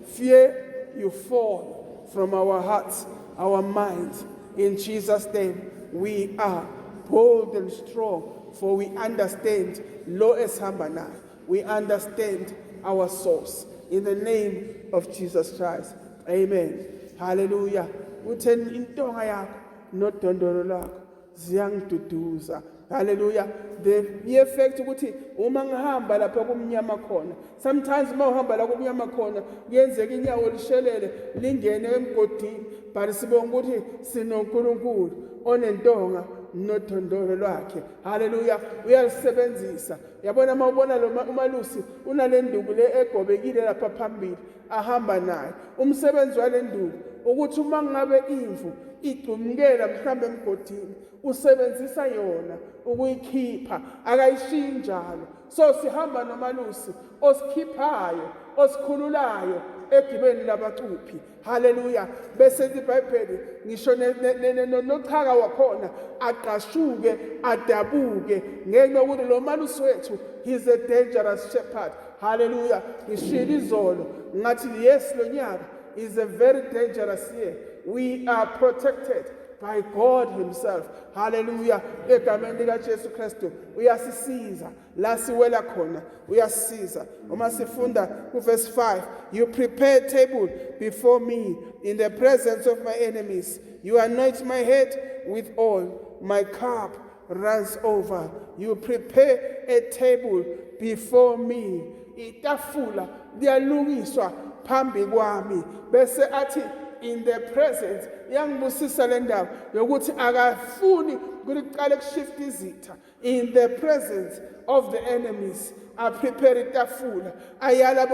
Fear, you fall from our hearts, our minds. In Jesus' name, we are bold and strong, for we understand lo esihamba naye. We understand our source. In the name of Jesus Christ. Amen. Hallelujah. Utheni intonga yakho nodondolo lwakho ziyangiduduza. Hallelujah. The mere fact ukuthi uma ngihamba lapha kumnyama khona, sometimes uma uhamba la kumnyama khona kuyenzeka inyawo lishelele lingene emgodini, but sibonga ukuthi sinoNkulunkulu onentonga nodondolo lwakhe. Hallelujah. Uyalisebenzisa. Yabona uma ubona lo umalusi unalenduku le egobekile lapha phambili ahamba nayo. Umsebenzi walenduku ukuthi uma ngabe imvu igcumkela mhlambe emgodini, usebenzisa yona ukuyikhipha, akayishiyi njalo. So sihamba nomalusi osikhiphayo, osikhululayo egibeni labacuphi. Haleluya. Bese iBhayibheli ngisho nochaka wakhona aqashuke adabuke ngenxa yokuthi lo malusi wethu, he's a dangerous shepherd. Haleluya. Ngishilo izolo ngathi yes, lo nyaka is a very dangerous year. We are protected by God himself. Hallelujah. Egameni lika Jesu Kristu uyasisiza la siwela khona, uyasisiza. Uma sifunda kuverse 5, you prepare a table before me in the presence of my enemies. You anoint my head with oil. My cup runs over. You prepare a table before me. Itafula liyalungiswa phambi kwami. Bese athi in the presence. Iyangibusisa le ndaba yokuthi akafuni ukuthi kuqale kushift izitha. In the presence of the enemies, I prepare itafula. Ayala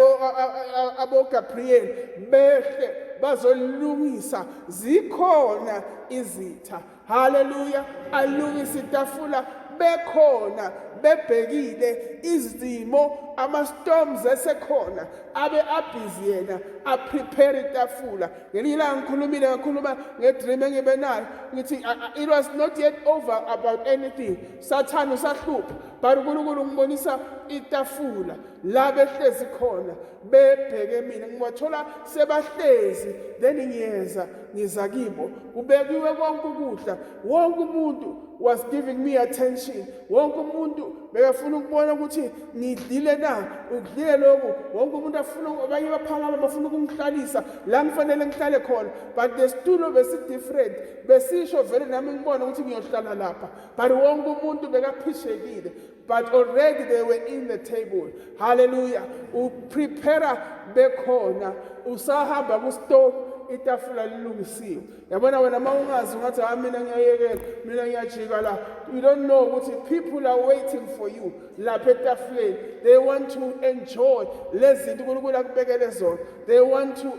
abo Gabriel behle bazolungisa, zikhona izitha. Hallelujah. Alungisa itafula bekhona, bebhekile izimo, ama storms esekhona, abe abhizi yena aprepare itafula. Ngelinye ilanga ngikhulumile, ngakhuluma ngedream engibe nayo, ngithi it was not yet over about anything, Sathane usahlupha, but uNkulunkulu ngibonisa itafula la behlezi khona bebheke mina, ngibathola sebahlezi, then ngiyeza, ngiza kibo, kubekiwe konke ukudla, wonke umuntu. was giving me attention. Wonke umuntu bekafuna ukubona ukuthi ngidlile na, ukudlile lokhu. Wonke umuntu afuna, abanye baphakama bafuna ukungihlalisa la ngifanele ngihlale khona, but the situlo besi-different, besisho vele nami ngibona ukuthi ngiyohlala lapha, but wonke umuntu bekaphishekile, but already they were in the table. Hallelujah. Uprepare bekhona, usahamba kustove, itafula lilungisiwe. Yabona wena, uma ungazi ungathi, "Ha, mina ngiyayekela, mina ngiyajika la." You don't know ukuthi people are waiting for you lapha etafuleni. They want to enjoy lezi zinto uNkulunkulu akubekele zona. They want to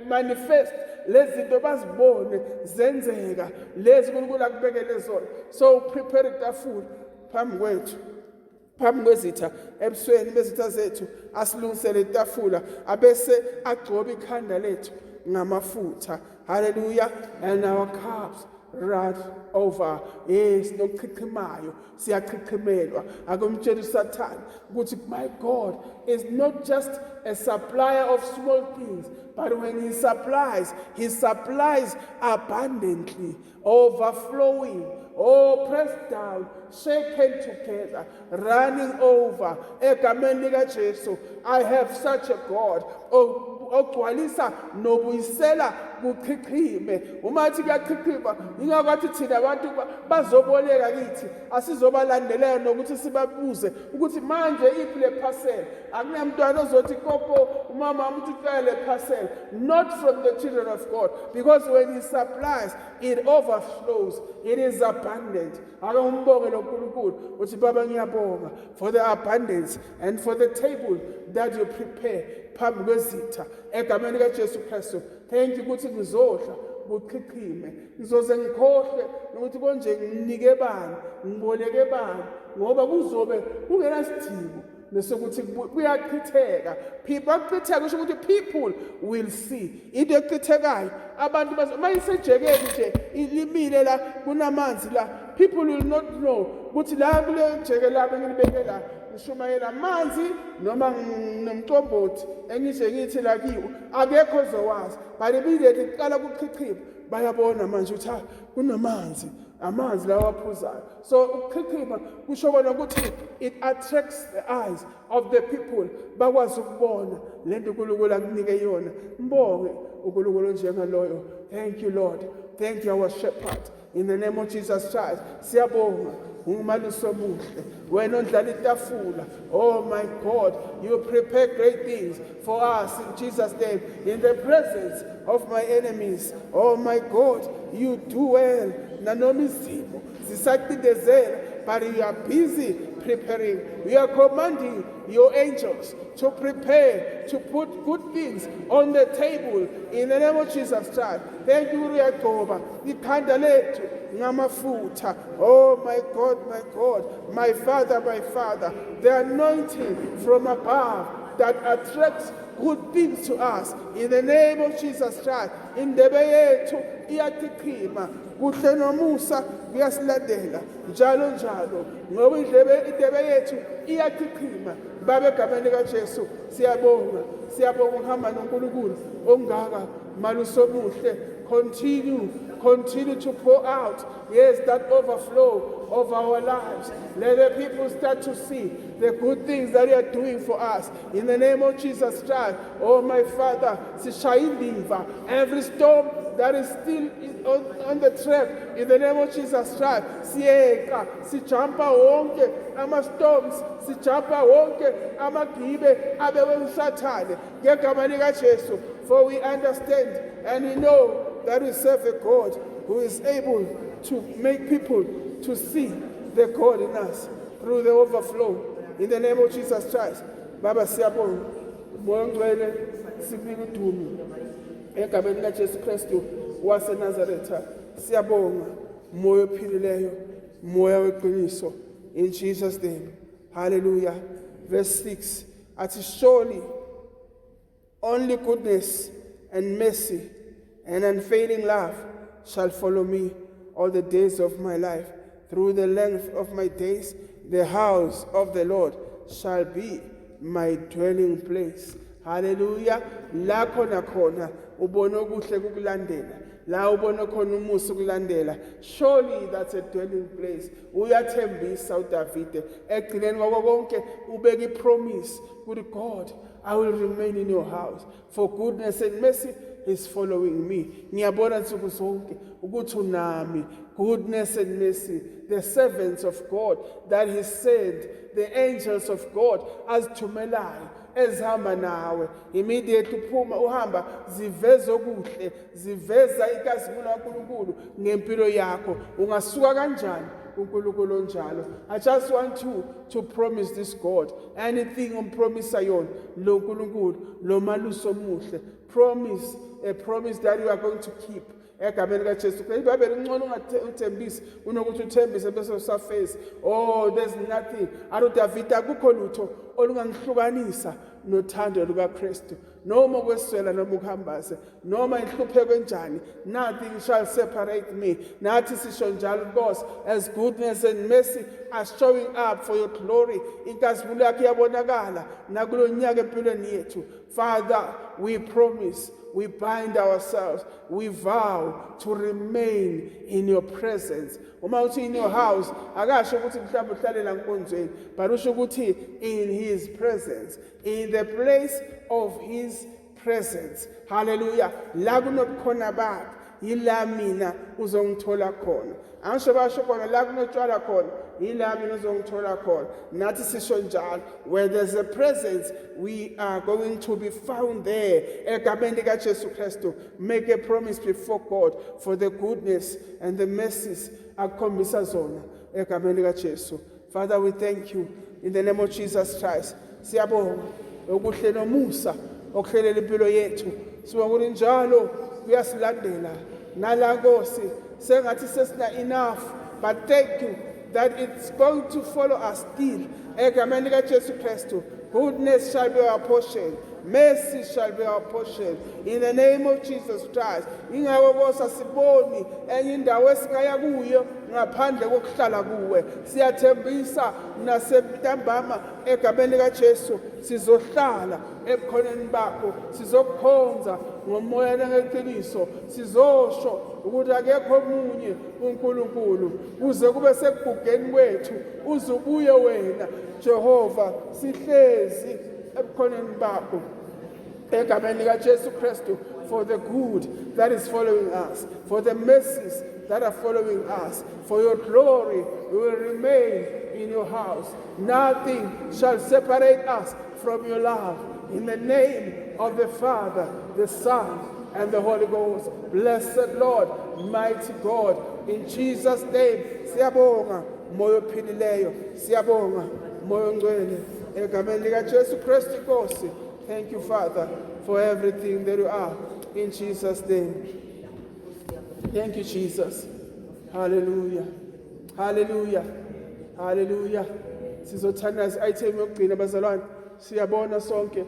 manifest lezi zinto, bazibone zenzeka lezi uNkulunkulu akubekele zona. So prepare itafula phambi kwethu, phambi kwezitha, ebusweni bezitha zethu asilungisele itafula, abese agcoba ikhanda lethu ngamafutha. Hallelujah. And our cups run over. Yes, nokuchichimayo, siyachichimelwa. Akumtshela uSathane ukuthi my God is not just a supplier of small things, but when he supplies, he supplies abundantly, overflowing, oh, pressed down, shaken together, running over, egameni likaJesu. I have such a God, oh, ogcwalisa nobuyisela kuchichime. Uma athi kuyachichima, ingakwathi thina abantu bazoboleka kithi, asizobalandelela nokuthi sibabuze ukuthi manje iphi le parcel. Akunamntwana ozothi koko umama wami uthi ucela le parcel, not from the children of God, because when he supplies, it overflows, it is abundant. Ake umbonge lo Nkulunkulu, uthi, "Baba, ngiyabonga for the abundance and for the table that you prepare phambi kwezitha, egameni likaJesu Kristu. Thank you ukuthi ngizodla kuchichime, ngizoze ngikhohlwe nokuthi konje nginike bani, ngiboleke bani, ngoba kuzobe kungenasidingo nesokuthi kuyachitheka." People, kuchitheka kusho ukuthi people will see into echithekayo. Abantu uma isejekeni nje limile la, kunamanzi la, people will not know ukuthi la kule jeke la bengilibeke la ngishumayela amanzi noma nomcombothi engishe ngithi la kiwo, akekho ozowazi. But immediately kuqala kuchichima, bayabona manje ukuthi ha, kunamanzi, amanzi lawa aphuzayo. So ukuchichima kusho kona ukuthi it attracts the eyes of the people, bakwazi ukubona lento uNkulunkulu akunike yona. Mbonge uNkulunkulu njengaloyo. Thank you, Lord. Thank you, our shepherd, in the name of Jesus Christ. Siyabonga, ungumalusi omuhle wena ondlala itafula. Oh my God, you prepare great things for us in Jesus' name, in the presence of my enemies. Oh my God, you do well. Nanoma izimo zisacindezela, but you are busy preparing. You are commanding your angels to prepare, to put good things on the table in the name of Jesus Christ. Thank you. Uyagcoba ikhanda lethu ngamafutha. Oh my God, my God, my Father, my Father, the anointing from above that attracts good things to us in the name of Jesus Christ. Indebe yethu iyachichima, kuhle nomusa kuyasilandela njalo njalo, ngoba indebe yethu iyachichima. Baba, egameni likaJesu, siyabonga, siyabonga ukuhamba noNkulunkulu ongaka, malusi omuhle. Continue, continue to pour out, yes, that overflow of our lives. Let the people start to see the good things that you are doing for us in the name of Jesus Christ. Oh my Father, sishaya indiva every storm that is still on the track in the name of Jesus Christ. Siyeka, sijampa wonke ama-storms, sijampa wonke amagibe abekwe uSathane ngegama likaJesu, for we understand and we know that we serve a God who is able to make people to see the God in us through the overflow in the name of Jesus Christ. Baba, siyabonga. Moya Ngcwele, sikunika udumo egameni likaJesu Kristu waseNazaretha. Siyabonga, moya ophilileyo, moya weqiniso, in Jesus' name. Hallelujah. Verse 6 athi, "Surely only goodness and mercy and unfailing love shall follow me all the days of my life. Through the length of my days, the house of the Lord shall be my dwelling place." Hallelujah. La khona khona ubona okuhle kukulandela. La ubona khona umusa ukulandela, surely that's a dwelling place. Uyathembisa uDavide ekugcineni kwako konke, ubeka ipromise kuthi, "God, I will remain in your house, for goodness and mercy is following me." Ngiyabona nsuku zonke ukuthi unami. Goodness and mercy, the servants of God that he sent, the angels of God azithumelayo ezihamba nawe, immediately uphuma uhamba, ziveza okuhle, ziveza inkazimulo kaNkulunkulu ngempilo yakho. Ungasuka kanjani uNkulunkulu onjalo? I just want to promise this God anything ompromisa yona lo nkulunkulu, lo malusi omuhle. Promise a promise that you are going to keep egameni likaJesu Kristu. IBhayibheli, ngcono ungathembisi kunokuthi uthembise bese usafezi. Oh, there's nothing. Athi uDavid, akukho lutho olungangihlukanisa nothando lukaKristu, noma ukweswela, noma ukuhambaze, noma inhlupheko enjani. Nothing shall separate me. Nathi sisho njalo, Nkosi, as goodness and mercy are showing up for your glory, inkazimulo yakho iyabonakala nakulo nyaka empilweni yethu. Father, we promise, we bind ourselves, we vow to remain in your presence. Uma uthi in your house, akasho ukuthi mhlawumbe uhlale la nkonzweni, but usho ukuthi in his presence, in the place of his presence. Hallelujah. La kunobukhona bakhe, yila mina uzongithola khona. Angisho basho khona la kunotshwala khona, yila mina uzongithola khona. Nathi sisho njalo, where there's a presence, we are going to be found there egameni likaJesu Kristu. Make a promise before God for the goodness and the mercies akukhombisa zona egameni likaJesu. Father, we thank you in the name of Jesus Christ. Siyabonga okuhle nomusa okuhlelela impilo yethu. Sibonga ukuthi njalo kuyasilandela nala, Nkosi, sengathi sesina enough, but thank you that it's going to follow us still egameni likaJesu Kristu. Goodness shall be our portion, mercy shall be our portion in the name of Jesus Christ. Ingakho, Nkosi, asiboni enye indawo esingaya kuyo ngaphandle kokuhlala kuwe. Siyathembisa nasentambama egameni likaJesu, sizohlala ebukhoneni bakho, sizokukhonza ngomoya nangeqiniso, sizosho ukuthi akekho omunye uNkulunkulu kuze kube sekugugeni kwethu, uze ubuye wena Jehova, sihlezi ebukhoneni bakho egameni likaJesu Kristu. For the good that is following us, for the mercies that are following us, for your glory, we will remain in your house. Nothing shall separate us from your love, in the name of the Father, the Son and the Holy Ghost. Blessed Lord, mighty God, in Jesus' name. Siyabonga, Moya ophilileyo. Siyabonga, Moya ongcwele, egameni likaJesu Kristu Inkosi. Thank you, Father, for everything that you are, in Jesus' name. Thank you, Jesus. Hallelujah, hallelujah, hallelujah. Sizothandaza item yokugcina, bazalwane. Siyabona sonke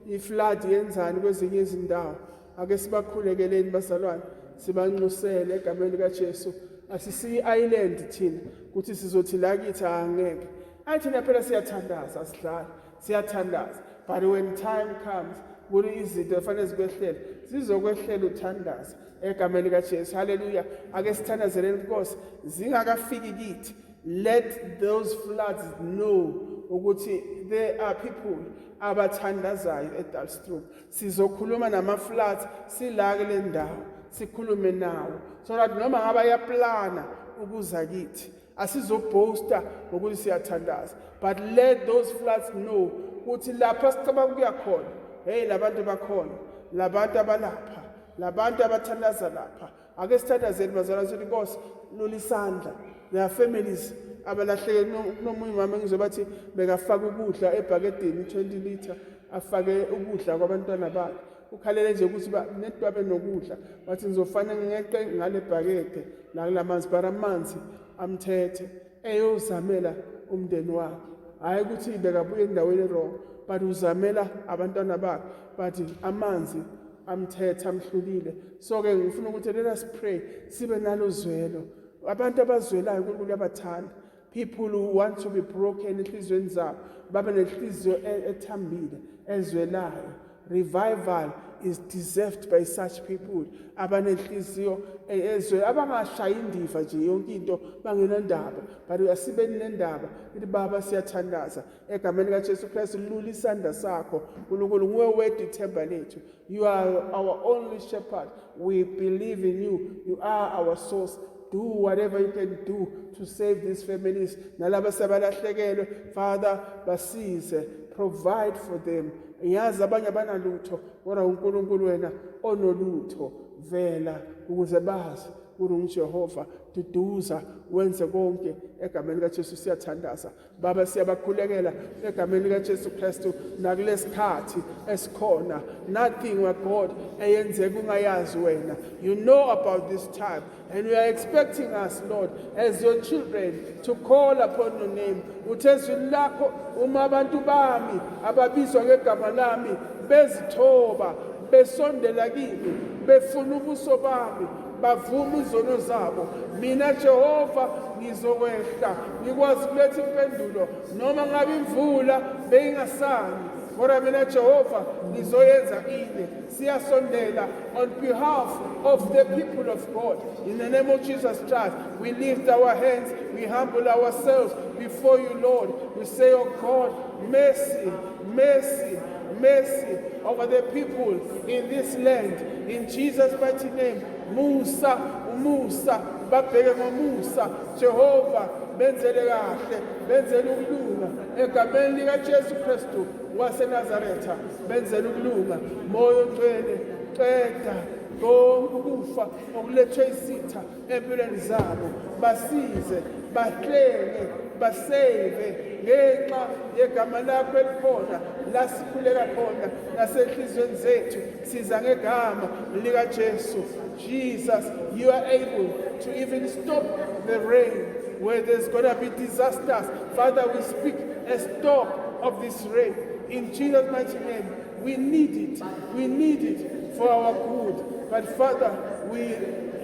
iflood yenzani kwezinye izindawo. Ake sibakhulekeleni, bazalwane, sibanxusele egameni likaJesu. Asisiyi island thina ukuthi sizothi la kithi angeke. Ayi, thina phela siyathandaza, asidlali, siyathandaza, but when time comes kuri izinto efanele zikwehlele, zizokwehlela uthandaza egameni likaJesu. Haleluya. Ake sithandazeleni, Nkosi, zingakafiki kithi. Let those floods know ukuthi there are people abathandazayo eDullstroom. Sizokhuluma nama-floods sila kule ndawo, sikhulume nawo so that noma ngabe ayaplana ukuza kithi, asizoboasta ngokuthi siyathandaza, but let those floods know ukuthi lapha sicabanga ukuya khona, hey, labantu bakhona, labantu abalapha, labantu abathandaza lapha. Ake sithandazeni, bazalwane, sithi, Nkosi, lula isandla. There are families abalahleke. Kunomunye umama engizwe bathi bekafaka ukudla ebhakedeni, 20 liter, afake ukudla kwabantwana bakhe. Ukhalele nje ukuthi net babe nokudla. Wathi, "Ngizofane ngeqe ngale bhakede la kulamanzi," but amanzi amthethe eyozamela umndeni wakhe. Hhayi ukuthi bekabuya endaweni wrong, but uzamela abantwana bakhe, but amanzi amthethe, amhlulile. So-ke ngifuna ukuthi let us pray, sibe nalo zwelo. Abantu abazwelayo, uNkulunkulu uyabathanda. People who want to be broken enhliziyweni zabo, babe nenhliziyo ethambile, ezwelayo. Revival is deserved by such people abanenhliziyo ezwe, abangashayi indiva nje yonke into, bangenandaba. But asibeni nendaba. Ithi Baba, siyathandaza egameni likaJesu Kristu, lula isandla sakho. uNkulunkulu, nguwe wedwa ithemba lethu. You are our only shepherd. We believe in you. You are our source. Do whatever you can do to save these families. Nalaba sebalahlekelwe, Father, basize, provide for them. Yazi abanye abanalutho, kodwa uNkulunkulu wena onolutho, vela ukuze bazi uNjehova. Duduza, wenze konke egameni likaJesu siyathandaza. Baba, siyabakhulekela egameni likaJesu Kristu nakulesikhathi esikhona. Nothing, my God, eyenzeka ungayazi wena. You know about this time and you are expecting us, Lord, as your children to call upon your name. Uthe ezwini lakho, uma abantu bami ababizwa ngegama lami bezithoba, besondela kimi, befuna ubuso bami, bavuma izono zabo, mina Jehova ngizokwehla ngikwazi ukuletha impendulo, noma ngabe imvula beyingasani, kodwa mina Jehova ngizoyenza ine. Siyasondela on behalf of the people of God. In the name of Jesus Christ, we lift our hands, we humble ourselves before you, Lord. We say, oh God, mercy, mercy, mercy over the people in this land. In Jesus' mighty name, Musa, umusa, babheke ngomusa, Jehova, benzele kahle, benzele ukulunga, egameni likaJesu Kristu waseNazaretha, benzele ukulunga. Moya oNgcwele, qeda konke ukufa okulethwe isitha empilweni zabo, basize, bahlenge, basave ngenxa yegama lakho elikhona la sikhuleka khona nasenhliziyweni zethu. Siza ngegama likaJesu. Jesus, you are able to even stop the rain where there's gonna be disasters. Father, we speak a stop of this rain in Jesus' mighty name. We need it. We need it for our good. But Father, we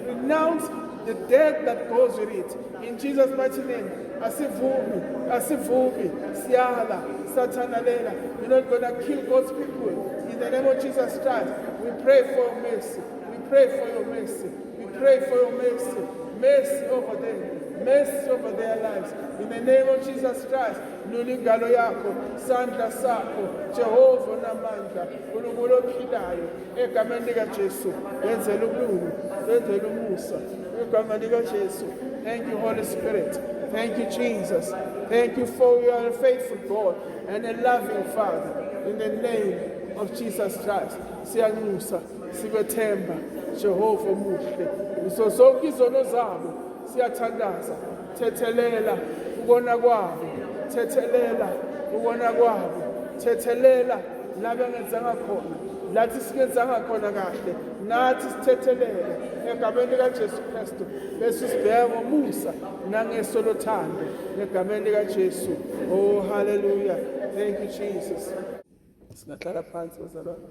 renounce the death that goes with it. In Jesus' mighty name, asivumi, asivumi, siyala, Sathana lela. You're not gonna kill God's people. In the name of Jesus Christ, we pray for your mercy. We pray for your mercy. We pray for your mercy. Mercy over them. Mercy over their lives. In the name of Jesus Christ, lula ingalo yakho, sandla sakho, Jehova onamandla, uNkulunkulu ophilayo, egameni likaJesu, wenzela ukulunga, wenzela umusa, egameni likaJesu. Thank you, Holy Spirit. Thank you, Jesus. Thank you for you are a faithful God and a loving Father. In the name of Jesus Christ, siyanxusa, sikwethemba, Jehova omuhle. Kuzo zonke izono zabo siyathandaza, thethelela ukona kwabo, thethelela ukona kwabo, thethelela la bengenzanga khona, lathi singenzanga khona kahle, nathi sithethelele egameni likaJesu Kristu, bese sibheka ngomusa nangeso lothando egameni likaJesu. Oh, hallelujah. Thank you, Jesus. Singahlala phansi, bazalwane.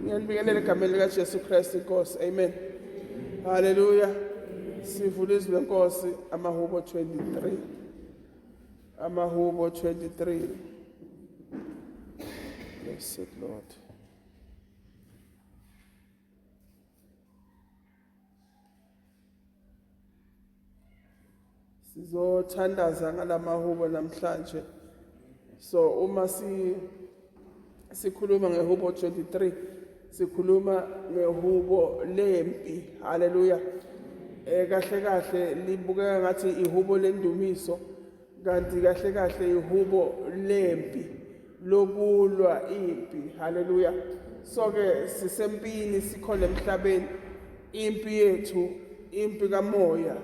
Ngiyanibingelela egameni likaJesu Kristu inkosi. Amen. Hallelujah. Sivula izwi lenkosi, amahubo 23. Amahubo 23. Blessed Lord. Sizothandaza ngalamahubo namhlanje. So uma si sikhuluma ngehubo 23, sikhuluma ngehubo lempi. Haleluya. Kahle kahle libukeka ngathi ihubo lendumiso, kanti kahle kahle ihubo lempi, lokulwa impi. Haleluya. So ke sisempini, sikhona emhlabeni. Impi yethu impi kamoya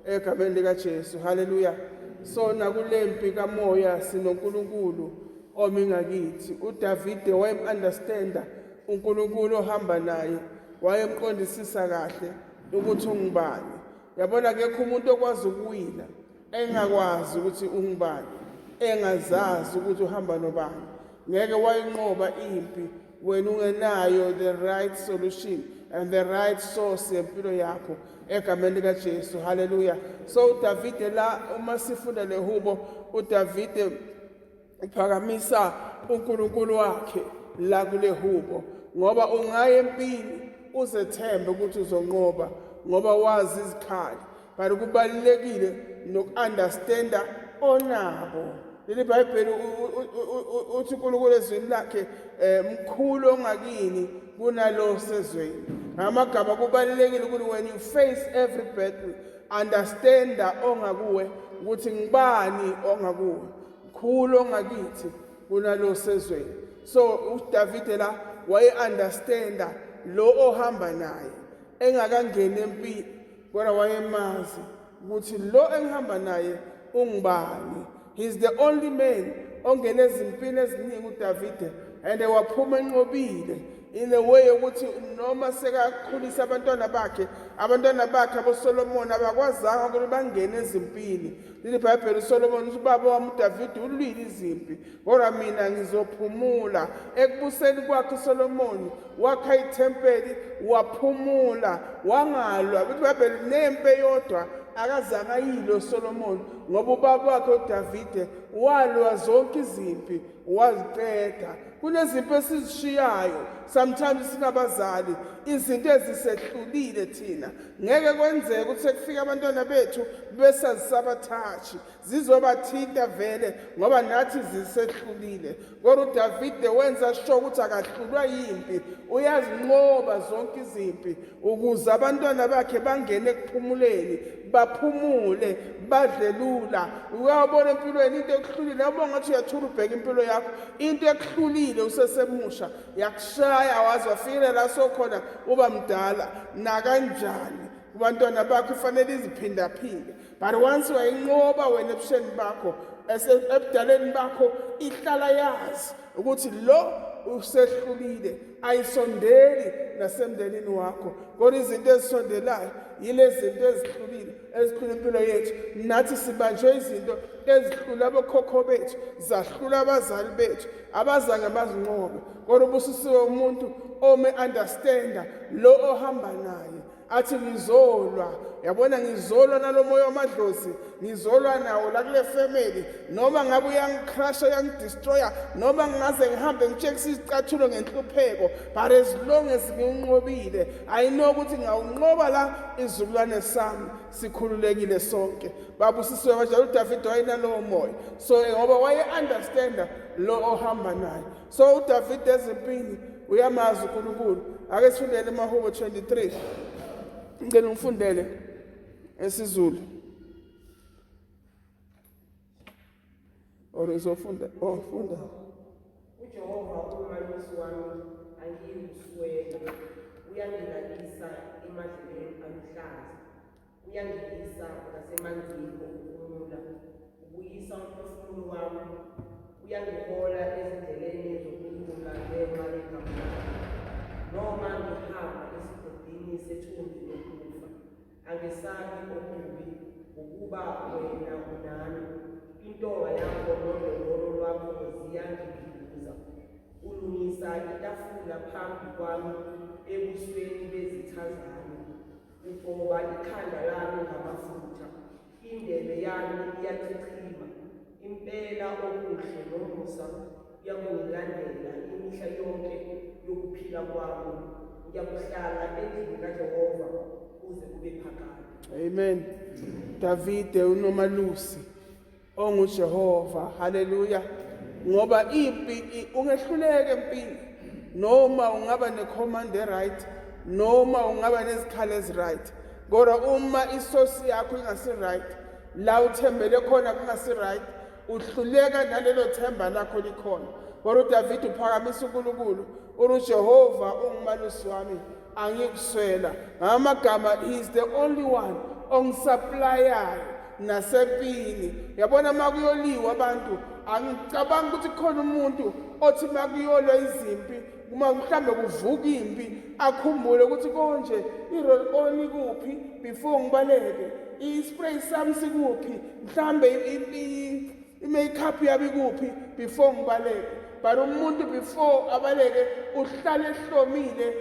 egameni likaJesu. Haleluya. So nakulempi kamoya sinoNkulunkulu omi ngakithi. uDavide wayem-understanda uNkulunkulu ohamba naye, wayemqondisisa kahle ukuthi ungubani. Yabona, akekho umuntu okwazi ukuwina engakwazi ukuthi ungubani, engazazi ukuthi uhamba nobani. Ngeke wayinqoba impi. Wena ungenayo the right solution and the right source yempilo yakho egameni likaJesu. Haleluya. So uDavide la, uma sifunda lehubo, uDavide uphakamisa uNkulunkulu wakhe la kule hubo, ngoba ungaya empini uzethembe ukuthi uzonqoba ngoba wazi izikhali, but kubalulekile noku-understanda onabo. Leli Bhayibheli uthi uNkulunkulu ezwini lakhe mkhulu ongakini kunalo sezweni. Ngamagama, kubalulekile ukuthi when you face every battle, understanda ongakuwe ukuthi ngibani ongakuwe. Mkhulu ongakithi kunalo sezweni. So uDavide la waye-understanda lo ohamba naye engakangeni empini, kodwa wayemazi ukuthi lo engihamba naye ungubani. He's the only man ongene ezimpini eziningi uDavide and waphuma enqobile, in a way yokuthi noma sekakhulisa abantwana bakhe, abantwana bakhe aboSolomon abakwazanga ukuthi bangene ezimpini. Leli Bhayibheli, uSolomon uthi, "Ubaba wami uDavide ulwile izimpi, kodwa mina ngizophumula." Ekubuseni kwakhe uSolomon wakha ithempeli, waphumula, wangalwa. Uthi iBhayibheli nempi eyodwa akazange ayilwe uSolomon, ngoba ubaba wakhe uDavide walwa zonke izimpi waziqeda. Kunezimpi esizishiyayo sometimes singabazali, izinto ezisehlulile thina. Ngeke kwenzeke ukuthi sekufika abantwana bethu besazisabathashi, zizobathinta vele ngoba nathi zisehlulile. Kodwa uDavide wenza sure ukuthi akahlulwa yimpi, uyazinqoba zonke izimpi ukuze abantwana bakhe bangene ekuphumuleni, baphumule, badle lula. Uyabona empilweni into ekuhlulile, yabona ngathi uyathula ubheka impilo yakho, into ekuhlulile usesemusha yakushaya waze wafikela la sokhona uba mdala nakanjani, kubantwana bakho ifanele iziphindaphinde. But once wayinqoba wena ebusheni bakho, ebudaleni bakho, ihlala yazi ukuthi lo usehlulile, ayisondeli nasemndenini wakho. Kodwa izinto ezisondelayo yilezi zinto ezihlulile, ezihlula impilo yethu. Nathi sibanjwe izinto ezihlula abokhokho bethu, zahlula abazali bethu, abazange bazinqobe. Kodwa ubusisiwe umuntu ome understanda lo ohamba naye, athi, "Ngizolwa, yabona, ngizolwa nalo moya wamadlozi, ngizolwa nawo la kule family, noma ngabe uyangicrusha, uyangidestroya, noma ngingaze ngihambe ngitshekisa izicathulo ngenhlupheko, but as long as ngiwunqobile, I know ukuthi ngawunqoba la, izizukulwane sami sikhululekile sonke." Babusisiwe kanjalo. uDavid wayenalowo moya, so ngoba waye-understanda lo ohamba naye. So uDavid ezimpini uyamazi uNkulunkulu. Ake sifundele emaHubo 23. Ngicela ngifundele esiZulu or uzofunda? Oh, funda. UJehova umalusi wami, angiyikuswela. Uyangilalisa emadlelweni aluhlaza, uyangiyisa ngasemanzini okuphumula. Ubuyisa umphefumulo wami, uyangihola ezindleleni zokulunga ngenxa yegama lakhe. Noma ngihamba esigodini sethunzi lokufa, angesabi okubi, ngokuba wena unami. Intonga yakho nodondolo lwakho ziyangiduduza. Ulungisa itafula phambi kwami ebusweni bezitha zami. Ugcoba ikhanda lami ngamafutha, indebe yami iyachichima. Impela okuhle nomusa kuyakungilandela imihla yonke yokuphila kwami, ngiyakuhlala endlini kaJehova kuze kube phakade. Amen. Davide unomalusi onguJehova. Haleluya. Ngoba impi ungehluleka empini, noma ungaba necommand right, noma ungaba nezikhali eziright, kodwa uma isource yakho ingasi right, la uthembele khona kungasi right, uhluleka nalelo themba lakho likhona. Kodwa uDavid uphakamisa uNkulunkulu, uJehova ungumalusi wami, angikuswela. Ngamagama, he is the only one ongisupplyayo nasempini. Yabona, uma kuyoliwa abantu, angicabanga ukuthi khona umuntu othi uma kuyolwa izimpi, uma mhlambe kuvuka impi, akhumbule ukuthi konje i-roll on ikuphi before ngibaleke, i-spray sami sikuphi, mhlambe i-makeup yami ikuphi before ngibaleke. But umuntu before abaleke uhlale ehlomile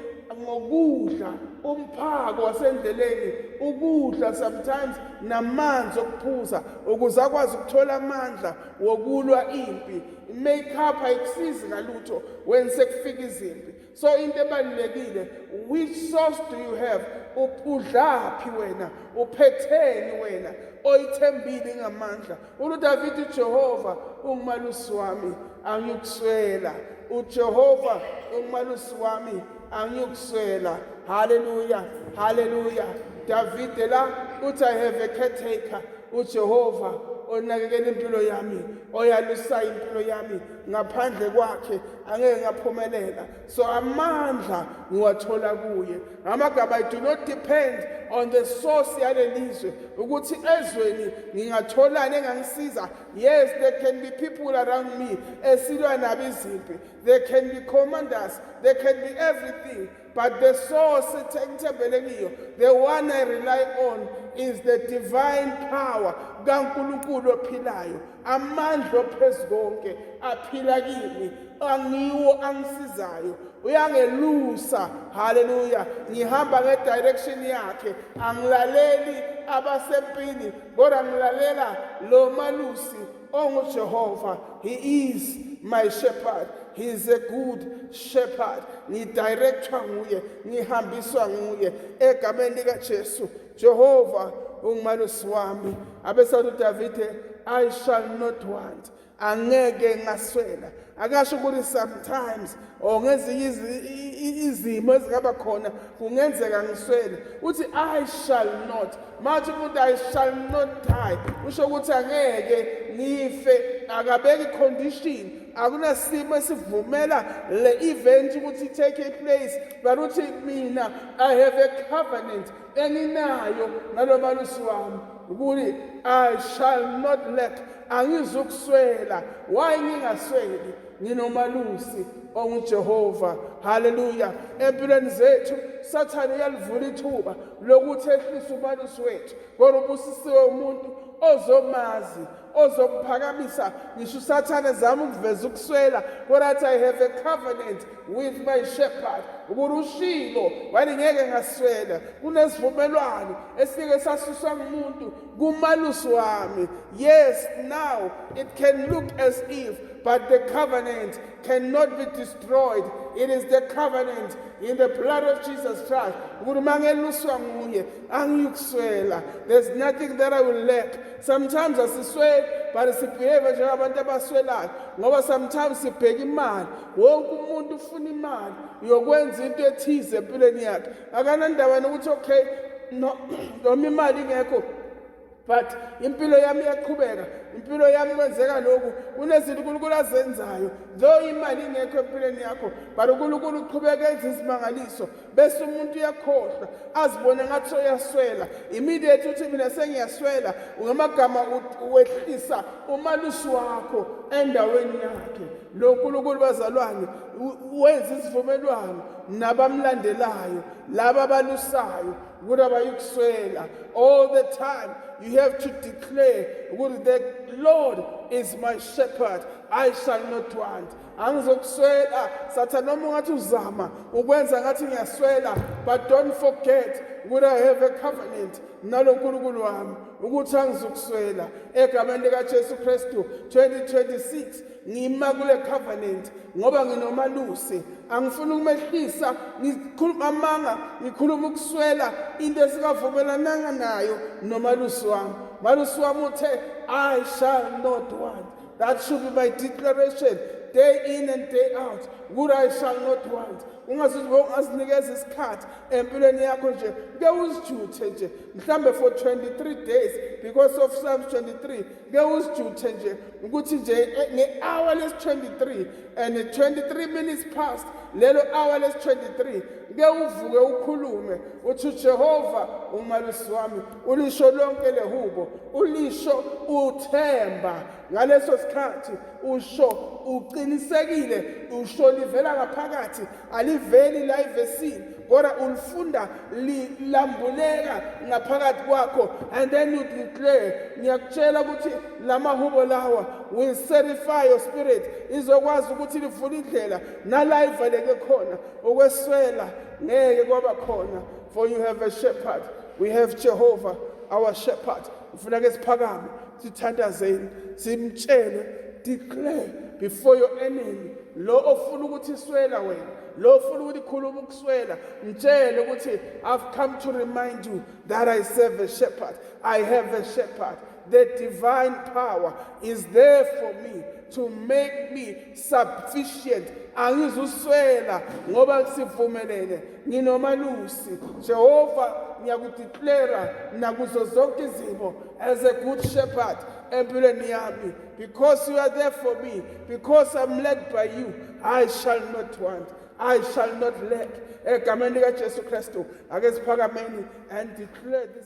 ngokudla, umphako wasendleleni, ukudla sometimes namanzi okuphuza ukuze akwazi ukuthola amandla wokulwa impi. I-makeup ayikusizi ngalutho when sekufika izimpi. So into ebalulekile, which source do you have? Udlaphi wena? Uphetheni wena oyithembile ngamandla? UDavid, uJehova ungumalusi wami, angiyukuswela. UJehova ungumalusi wami, angiyukuswela. Haleluya, haleluya. David la uthi, I have a caretaker, uJehova onakekela impilo yami, oyalusa impilo yami. Ngaphandle kwakhe angeke ngaphumelela. So amandla ngiwathola kuye. Ngamagama, I do not depend on the source yalelizwe, ukuthi ezweni ngingatholani engangisiza. Yes, there can be people around me esilwa nabo izimpi, there can be commanders, there can be everything, but the source engithembele kiyo, the one I rely on, is the divine power kaNkulunkulu ophilayo. Amandla ophezu konke aphila kimi, angiwo angisizayo, uyangelusa. Haleluya. Ngihamba ngedirection yakhe, angilaleli abasempini, kodwa ngilalela lo malusi onguJehova. He is my shepherd, he is a good shepherd. Ngidirectwa nguye, ngihambiswa nguye, egameni likaJesu. Jehova ungumalusi wami. Abesathi uDavide, I shall not want, angeke ngaswela. Akasho ukuthi sometimes or ngezinye izimo ezingaba khona kungenzeka ngiswele. Uthi, I shall not. Manje umuntu, I shall not die, usho ukuthi angeke ngife. Akabeki condition, akunasimo esivumela le event ukuthi take a place, but uthi mina I have a covenant enginayo nalo malusi wami ukuthi I shall not lack, angizukuswela. Why ngingasweli? Nginomalusi onguJehova. Haleluya. Empilweni zethu, Sathane uyalivula ithuba lokuthi ehlise umalusi wethu, kodwa ubusisiwe umuntu ozomazi, ozomphakamisa. Ngisho uSathane zama ukuveza ukuswela, kodwa athi, I have a covenant with my shepherd, ukuthi ushilo wani ngeke ngaswela. Kunesivumelwano esike sasuswa ngumuntu kumalusi wami. Yes, now it can look as if, but the covenant cannot be destroyed. It is the covenant in the blood of Jesus Christ, ukuthi mangeluswa nguye angiyukuswela. There's nothing that I will lack. Sometimes asisweli, but sibehave njengabantu abaswelayo, ngoba sometimes sibheka imali. Wonke umuntu ufuna imali yokwenza into ethize empilweni yakhe. Akanandaba nokuthi, okay, no, noma imali ingekho, but impilo yami iyaqhubeka, impilo yami kwenzeka lokhu. Kunezinto uNkulunkulu azenzayo though imali ingekho empilweni yakho, but uNkulunkulu uqhubeka enza izimangaliso, bese umuntu uyakhohlwa, azibone ngathi uyaswela. Immediate uthi mina sengiyaswela, ngamagama wehlisa umalusi wakho endaweni yakhe. Lo nkulunkulu, bazalwane, wenza isivumelwano nabamlandelayo, laba abalusayo, ukuthi abayikuswela. All the time you have to declare ukuthi the Lord is my shepherd, I shall not want. Angizokuswela, Sathane, noma ungathi uzama ukwenza ngathi ngiyaswela, but don't forget ukuthi I have a covenant nalo nkulunkulu wami ukuthi angizukuswela, egameni likaJesu Kristu. 2026 ngima kule covenant ngoba nginomalusi. Angifuni ukumehlisa, ngikhuluma amanga, ngikhuluma ukuswela, into esikavumelananga nayo nomalusi wami. Malusi wami uthe, I shall not want. That should be my declaration day in and day out, ukuthi I shall not want. Ungazuthi ungazinikeza isikhathi empilweni yakho nje, ke uzijuthe nje mhlambe for 23 days because of Psalms 23. Ke uzijuthe nje ukuthi nje nge-hour lesi-23 and 23 minutes past lelo hour lesi-23, ke uvuke ukhulume uthi, uJehova umalusi wami. Ulisho lonke lehubo, ulisho uthemba. Ngaleso sikhathi usho uqinisekile, usho livela ngaphakathi, aliveli la ivesini. Kodwa ulifunda lambuleka ngaphakathi kwakho, and then you declare. Ngiyakutshela ukuthi lamahubo lawa will certify your spirit, izokwazi ukuthi livule indlela nala ivaleke khona. Ukweswela ngeke kwaba khona, for you have a shepherd. We have Jehovah our shepherd. Ufuna ke siphakame, sithandazeni, simtshele. Declare before your enemy, lo ofuna ukuthi iswela wena, lo ofuna ukuthi khuluma ukuswela, mtshele ukuthi I've come to remind you that I serve a shepherd. I have a shepherd. The divine power is there for me to make me sufficient. Angizuswela ngoba sivumelene, nginomalusi Jehova. Ngiyakudeclare nakuzo zonke izimo as a good shepherd empilweni yami. Because you are there for me, because I'm led by you, I shall not want, I shall not lack, egameni likaJesu Kristu. Ake siphakameni and declare this.